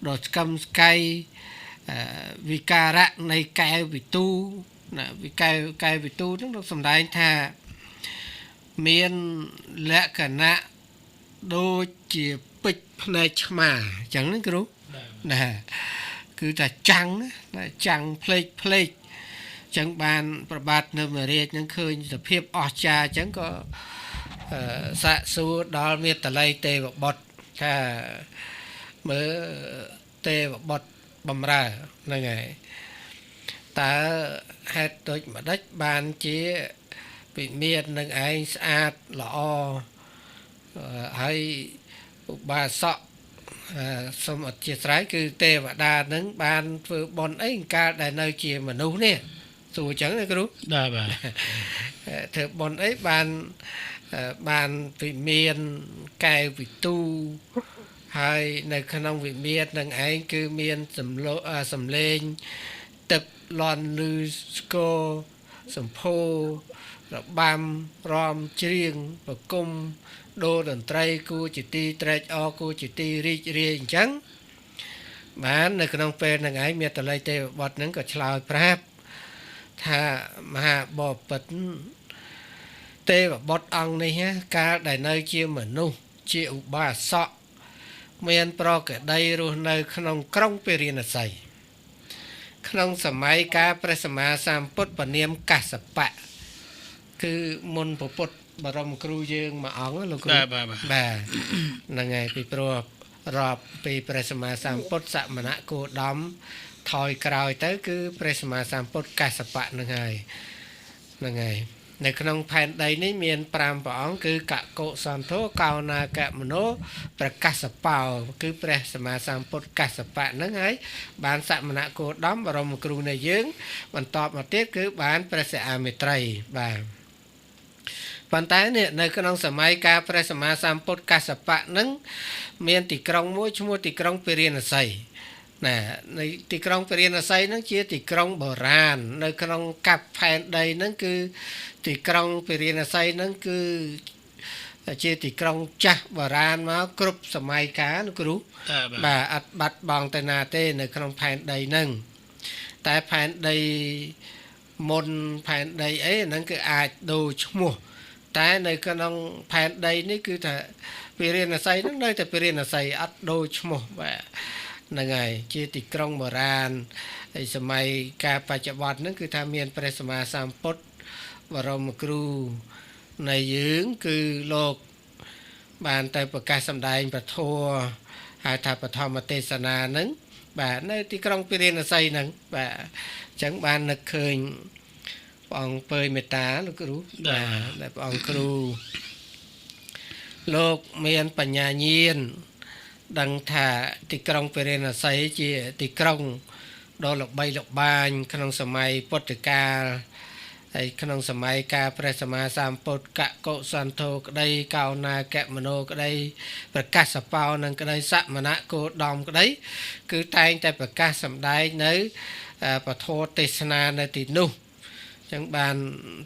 ដ៏ស្កឹមស្កៃវិការៈនៃកែវវិទូណាវិកែវកែវវិទូហ្នឹងលោកសម្ដែងថាមានលក្ខណៈដូចជាពេជ្រភ្នែកឆ្មាអញ្ចឹងណាគ្រូណាគឺថាចាំងណាចាំងផ្លេកផ្លេកអញ្ចឹងបានព្រះបាទនមរាជនឹងឃើញសភាពអស្ចារ្យអញ្ចឹងក៏សាកសួរដល់មេតល័យទេវបុត្រថាមើលទេវបុត្របំរើហ្នឹងហើយតើហេតុដូចម្ដេចបានជាវិមាននឹងឯងស្អាតល្អហើយឧបាសកសូមអធិស្ឋានគឺទេវតានឹងបានធ្វើបុណ្យអីកាលដែលនៅជាមនុស្សនេះសួរអញ្ចឹងណាគ្រូបាទបាទធ្វើបុណ្យអីបានវិមានកែវវិទូហើយនៅក្នុងវិមាននឹងឯងគឺមានសំលេងទឹកលន់លឺស្គរសម្ភោរបាំរំច្រៀងប្រគំដូរតន្ត្រីគួរជាទីត្រេកអរគួរជាទីរីករាយអញ្ចឹង បាននៅក្នុងពេលហ្នឹងឯងមេតល័យទេវបុត្រហ្នឹងក៏ឆ្លើយប្រាប់ថាមហាបពិតទេវបុត្រអង្គនេះកាលដែលនៅជាមនុស្សជាឧបាសកមានប្រកដីរស់នៅក្នុងក្រុងពារាណសីក្នុងសម័យកាលព្រះសម្មាសម្ពុទ្ធពនាមកសបៈគឺមុនពុទ្ធបរមគ្រូយើងមួយអង្គលោកគ្រូបាទហ្នឹងហើយពីព្រោះរាប់ពីព្រះសម្មាសម្ពុទ្ធសមណគោតមថយក្រោយទៅគឺព្រះសម្មាសម្ពុទ្ធកសបៈហ្នឹងហើយហ្នឹងហើយនៅក្នុងផែនដីនេះមាន5ព្រះអង្គគឺកកុសន្ធោកោណាកមនោប្រកាសបោគឺព្រះសម្មាសម្ពុទ្ធកសបៈហ្នឹងហើយបានសមណគោតមបរមគ្រូនៃយើងបន្តមកទៀតគឺបានព្រះសិអាមេត្រីបាទប៉ុន្តែនេះនៅក្នុងសម័យកាលព្រះសម្មាសម្ពុទ្ធកសបៈហ្នឹងមានទីក្រុងមួយឈ្មោះទីក្រុងពារាណសីណានៃទីក្រុងពារាណសីហ្នឹងជាទីក្រុងបុរាណនៅក្នុងកាប់ផែនដីហ្នឹងគឺទីក្រុងពារាណសីហ្នឹងគឺជាទីក្រុងចាស់បុរាណមកគ្រប់សម័យកាលគ្រូបាទអត់បាត់បង់ទៅណាទេនៅក្នុងផែនដីហ្នឹងតែផែនដីមុនផែនដីអីហ្នឹងគឺអាចដូរឈ្មោះតែនៅក្នុងផែនដីនេះគឺថាពារាណសីហ្នឹងនៅតែពារាណសីអត់ដូរឈ្មោះបាទហ្នឹងហើយជាទីក្រុងបុរាណហើយសម័យកាលបច្ចុប្បន្នហ្នឹងគឺថាមានព្រះសម្មាសម្ពុទ្ធបរមគ្រូនៃយើងគឺលោកបានទៅប្រកាសសម្ដែងពធហៅថាបឋមទេសនាហ្នឹងបាទនៅទីក្រុងពារាណសីហ្នឹងបាទអញ្ចឹងបាននឹកឃើញព្រះអង្គពើមេត្តាលោកគ្រូបាទដែលព្រះអង្គគ្រូលោកមានបញ្ញាញាណដឹងថាទីក្រុងពារាណសីជាទីក្រុងដ៏ល្បីល្បាញក្នុងសម័យពុទ្ធកាលហើយក្នុងសម័យកាលព្រះសម្មាសម្ពុទ្ធកកុសន្ធោក្តីកោណាកមនោក្តីប្រកាសបោនឹងក្តីសមណគោតមក្តីគឺតែងតែប្រកាសសម្ដែងនៅពធទេសនានៅទីនោះចឹងបាន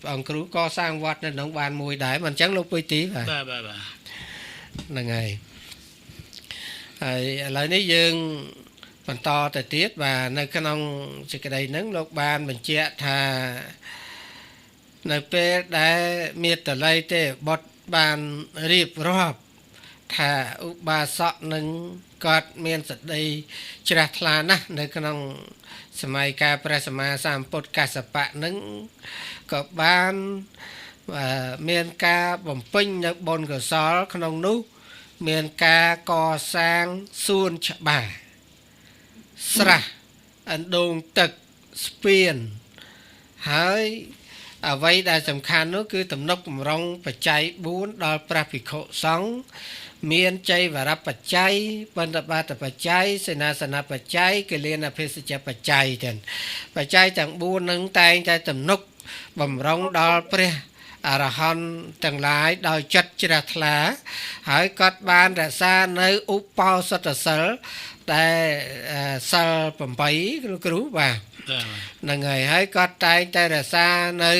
ព្រះអង្គគ្រូកសាងវត្តនៅក្នុងបានមួយដែរមិនចឹងលោកពុយទីបាទបាទបាទហ្នឹងហើយហើយឥឡូវនេះយើងបន្តទៅទៀតបាទនៅក្នុងសេចក្តីហ្នឹងលោកបានបញ្ជាក់ថានៅពេលដែលមេតល័យទេបុត្របានរៀបរាប់ថាឧបាសកនឹងគាត់មានសក្តីជ្រះថ្លាណាស់នៅក្នុងសម័យកាលព្រះសម្មាសម្ពុទ្ធកសបៈនឹងក៏បានមានការបំពេញនៅបុណ្យកុសលក្នុងនោះមានការកសាងសួនច្បារស្រះអណ្ដូងទឹកស្ពានហើយអ្វីដែលសំខាន់នោះគឺទំនុកបំរុងបច្ច័យ4ដល់ព្រះភិក្ខុសង្ឃមានចៃវរបច្ច័យបណ្ឌបាតបច្ច័យសេនាសនបច្ច័យគិលានភេសជ្ជបច្ច័យទាំងបច្ច័យទាំង4នឹងតែងតែទំនុកបំរុងដល់ព្រះអរហន្តទាំងឡាយដោយចិត្តជ្រះថ្លាហើយគាត់បានរក្សានៅឧបោសថសិលតែសិល8គ្រូបាទហ្នឹងហើយហើយគាត់តែងតែរក្សានៅ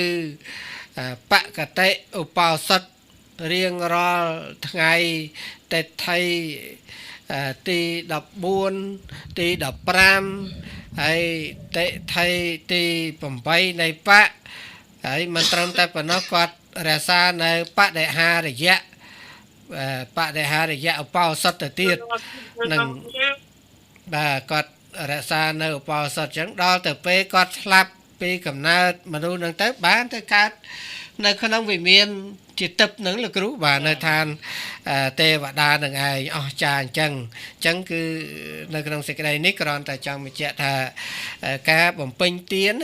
បកតិឧបោសថរៀងរាល់ថ្ងៃតិថីទី14ទី15ហើយតិថីទី8នៃបកហើយមិនត្រឹមតែប៉ុណ្ណោះគាត់រក្សានៅបដិហារយៈបដិហារយៈឧបោសថទៅទៀតនឹងបាទគាត់រក្សានៅឧបោសថអញ្ចឹងដល់ទៅពេលគាត់ស្លាប់ពីកំណើតមនុស្សនឹងទៅបានទៅកើតនៅក្នុងវិមានជាទឹកនឹងលោកគ្រូបាទនៅឋានទេវតានឹងឯងអស្ចារ្យអញ្ចឹងអញ្ចឹងគឺនៅក្នុងសេចក្តីនេះគ្រាន់តែចង់បញ្ជាក់ថាការបំពេញទាន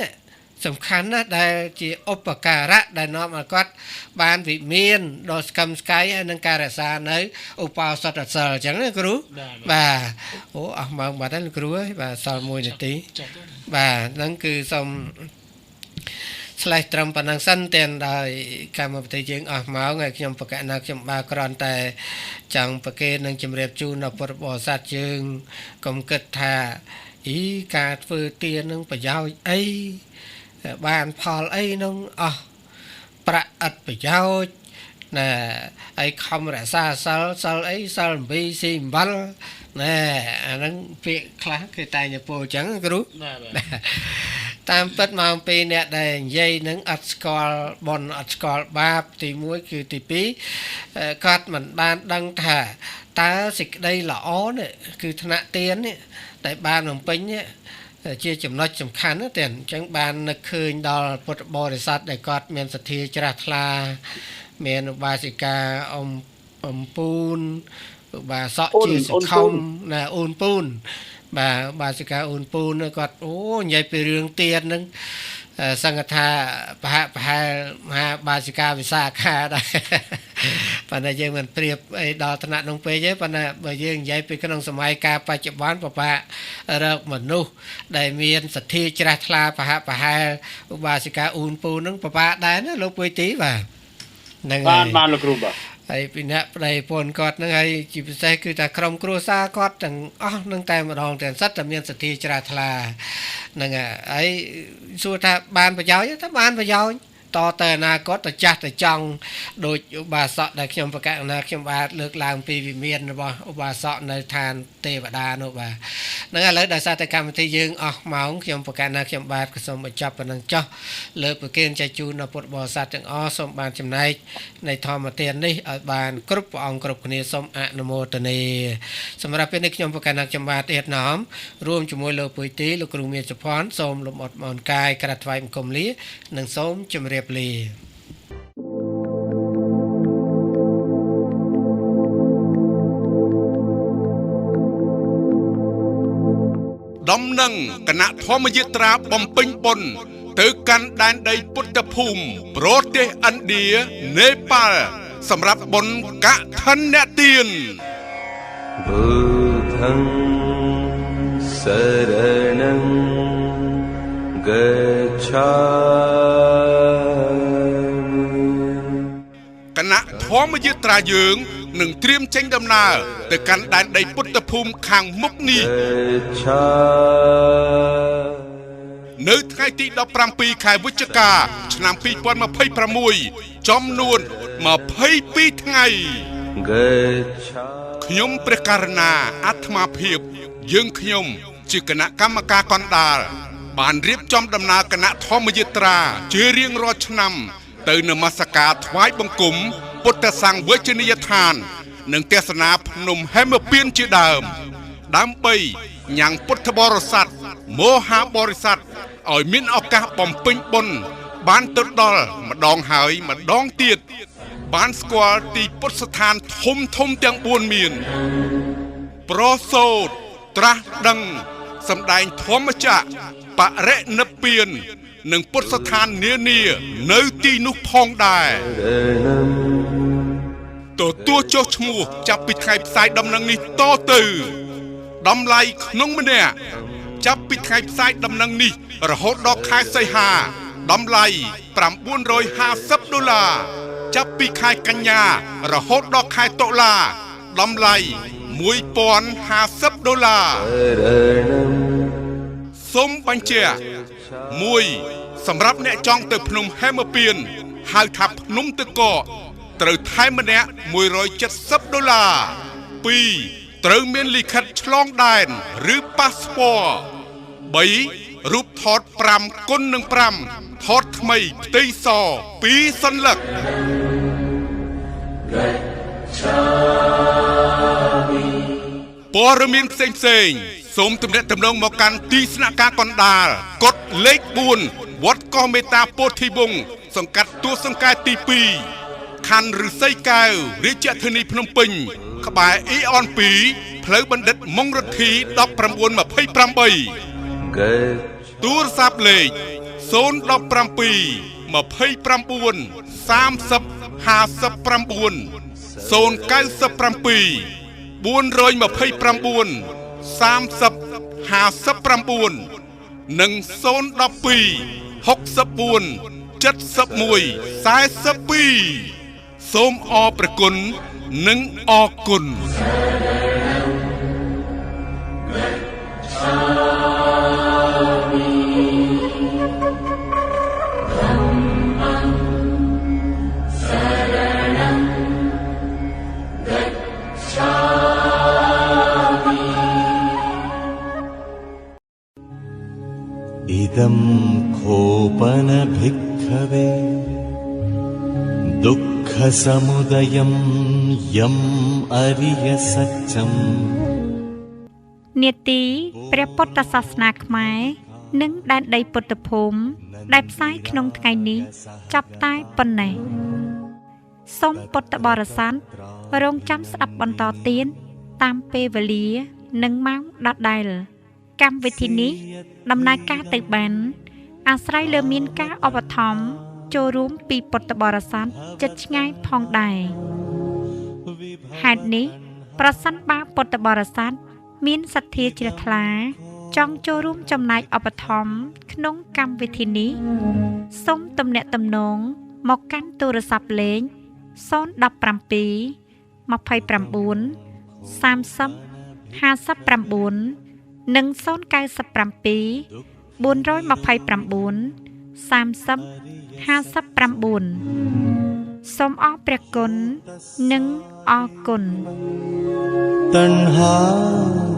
សំខាន់ណាស់ដែលជាឧបការៈដែលនាំឲ្យគាត់បានវិមានដ៏ស្កឹមស្កៃហើយនឹងការរក្សានៅឧបោសថសិលអញ្ចឹងណាគ្រូបាទអូអស់ម៉ោងបាត់ហើយលោកគ្រូអើយបាទសល់1នាទីបាទហ្នឹងគឺសូមឆ្លេះត្រឹមប៉ុណ្ណឹងសិនទាំងដោយកម្មវិធីយើងអស់ម៉ោងហើយខ្ញុំប្រកាសណាខ្ញុំបាទគ្រាន់តែចង់ប្រគេននឹងជម្រាបជូនដល់ពុទ្ធបរិស័ទយើងកុំគិតថាអីការធ្វើទាននឹងប្រយោជន៍អីបានផលអីនឹងអស់ប្រាក់អត់ប្រយោជន៍ ណែហើយខំរក្សាសិលសិលអីសិល7ស៊ីអំបិលណែអាហ្នឹងពាក្យខ្លះគេតែងតែពោលអញ្ចឹងគ្រូតាមពិតមកពីអ្នកដែលនិយាយនឹងអត់ស្គាល់បុណ្យអត់ស្គាល់បាបទី1គឺទី2គាត់មិនបានដឹងថាតើសេចក្តីល្អនេះគឺថ្នាក់ទាននេះដែលបានបំពេញនេះជាចំណុចសំខាន់ណាទាំងអញ្ចឹងបាននឹកឃើញដល់ពុទ្ធបរិស័ទដែលគាត់មានសទ្ធាជ្រះថ្លាមានឧបាសិកាអំពូនឧបាសកជាសខំណាអូនពូនបាទឧបាសិកាអូនពូនគាត់អូនិយាយពីរឿងទានហ្នឹងសង្ឃថាប្រហាក់ប្រហែលមហាបាសិកាវិសាខាដែរប៉ុន្តែយើងមិនប្រៀបអីដល់ថ្នាក់នោះពេកទេប៉ុន្តែបើយើងនិយាយពីក្នុងសម័យកាលបច្ចុប្បន្នពិបាករកមនុស្សដែលមានសទ្ធាជ្រះថ្លាប្រហាក់ប្រហែលឧបាសិកាអ៊ូនពូនហ្នឹងពិបាកដែរណាលោកពុយទីបាទហ្នឹងហើយបានលោកគ្រូបាទហើយពីអ្នកប្តីប្រពន្ធគាត់ហ្នឹងហើយជាពិសេសគឺថាក្រុមគ្រួសារគាត់ទាំងអស់នឹងតែម្ដងទាំងសិតតែមានសទ្ធាជ្រះថ្លាហ្នឹងហើយសួរថាបានប្រយោជន៍ថាបានប្រយោជន៍តទៅអនាគតទៅចាស់ទៅចង់ដូចឧបាសកដែលខ្ញុំប្រកាសណាខ្ញុំបាទលើកឡើងពីវិមានរបស់ឧបាសកនៅឋានទេវតានោះបាទហ្នឹងឥឡូវដោយសារតែកម្មវិធីយើងអស់ម៉ោងខ្ញុំប្រកាសណាខ្ញុំបាទក៏សូមបញ្ចប់ប៉ុណ្ណឹងចុះលើកប្រគេនចែកជូនដល់ពុទ្ធបរិស័ទទាំងអស់សូមបានចំណែកនៃធម្មទាននេះឲ្យបានគ្រប់ព្រះអង្គគ្រប់គ្នាសូមអនុមោទនាសម្រាប់ពេលនេះខ្ញុំប្រកាសណាខ្ញុំបាទទៀតណោមរួមជាមួយលោកពុយទីលោកគ្រូមានសុភ័ណ្ឌសូមលំអត់មន្តកាយក្រាបថ្វាយបង្គំលានិងសូមជម្រាបលាដំណឹងគណៈធម្មយាត្រាបំពេញបុណ្យទៅកាន់ដែនដីពុទ្ធភូមិប្រទេសឥណ្ឌានេប៉ាល់សម្រាប់បុណ្យកឋិនទាន Buddham Saranam Gacchami គណៈធម្មយាត្រាយើងនឹងត្រៀមចេញដំណើរទៅកាន់ដែនដីពុទ្ធភូមិខាងមុខនេះនៅថ្ងៃទី17ខែវិច្ឆិកាឆ្នាំ2026ចំនួន22ថ្ងៃខ្ញុំព្រះករុណាអាត្មាភាពយើងខ្ញុំជាគណៈកម្មការកណ្ដាលបានរៀបចំដំណើរគណៈធម្មយាត្រាជារៀងរាល់ឆ្នាំទៅនមស្ការថ្វាយបង្គំពុទ្ធសង្វេជនីយដ្ឋាននិងទស្សនាភ្នំហេមពានជាដើមដើម្បីញ៉ាំងពុទ្ធបរិស័ទមហាបរិស័ទឲ្យមានឱកាសបំពេញបុណ្យបានទៅដល់ម្ដងហើយម្ដងទៀតបានស្គាល់ទីពុទ្ធស្ថានធំធំទាំង4មានប្រសូតត្រាស់ដឹងសម្ដែងធម្មចក្របរិនិព្វាននិងពុទ្ធស្ថាននានានៅទីនោះផងដែរទទួលចុះឈ្មោះចាប់ពីថ្ងៃផ្សាយដំណឹងនេះតទៅតម្លៃក្នុងម្នាក់ចាប់ពីថ្ងៃផ្សាយដំណឹងនេះរហូតដល់ខែសីហាតម្លៃ950ដុល្លារចាប់ពីខែកញ្ញារហូតដល់ខែតុលាតម្លៃ1050ដុល្លារសូមបញ្ជាក់1សម្រាប់អ្នកចង់ទៅភ្នំហេមពានហៅថាភ្នំទឹកកកត្រូវថែមម្នាក់170ដុល្លារ2ត្រូវមានលិខិតឆ្លងដែនឬប៉ាសពត3រូបថត5គុណនឹង5ថតថ្មីផ្ទៃស2សន្លឹកព័ត៌មានផ្សេងៗសូមទំនាក់ទំនងមកកាន់ទីស្នាក់ការកណ្ដាលកុដលេខ4វត្តកោះមេតាពោធិវង្សសង្កាត់ទួលសង្កែទី2ខណ្ឌឫស្សីកែវរាជធានីភ្នំពេញក្បែរអ៊ីអន2ផ្លូវបណ្ឌិតមុងរដ្ឋី1928ទូរស័ព្ទលេខ017 29 30 59 097 429 30 59និង012 64 71 42សូមអរព្រះគុណនិងអរគុណ Saranam इदं खोपन भिक्खवे दुःखसमुदयं यम् अरियसच्चम् នេតិព្រះពុទ្ធសាសនាខ្មែរនិងដែនដីពុទ្ធភូមិដែលផ្សាយក្នុងថ្ងៃនេះចាប់តែប៉ុណ្ណេះសូមពុទ្ធបរិស័ទរងចាំស្ដាប់បន្តទៀតតាមពេលវេលានិងម៉ោងដដែលកម្មវិធីនេះដំណើរការទៅបានអាស្រ័យលើមានការឧបត្ថម្ភចូលរួមពីពុទ្ធបរិស័ទជិតឆ្ងាយផងដែរហេតុនេះប្រសិនបើពុទ្ធបរិស័ទមានសទ្ធាជ្រះថ្លាចង់ចូលរួមចំណែកឧបត្ថម្ភក្នុងកម្មវិធីនេះសូមទំនាក់ទំនងមកកាន់ទូរស័ព្ទលេខ017 29 30 59និង097 429 30 59សូមអរព្រះគុណនិងអរគុណ तण्हाय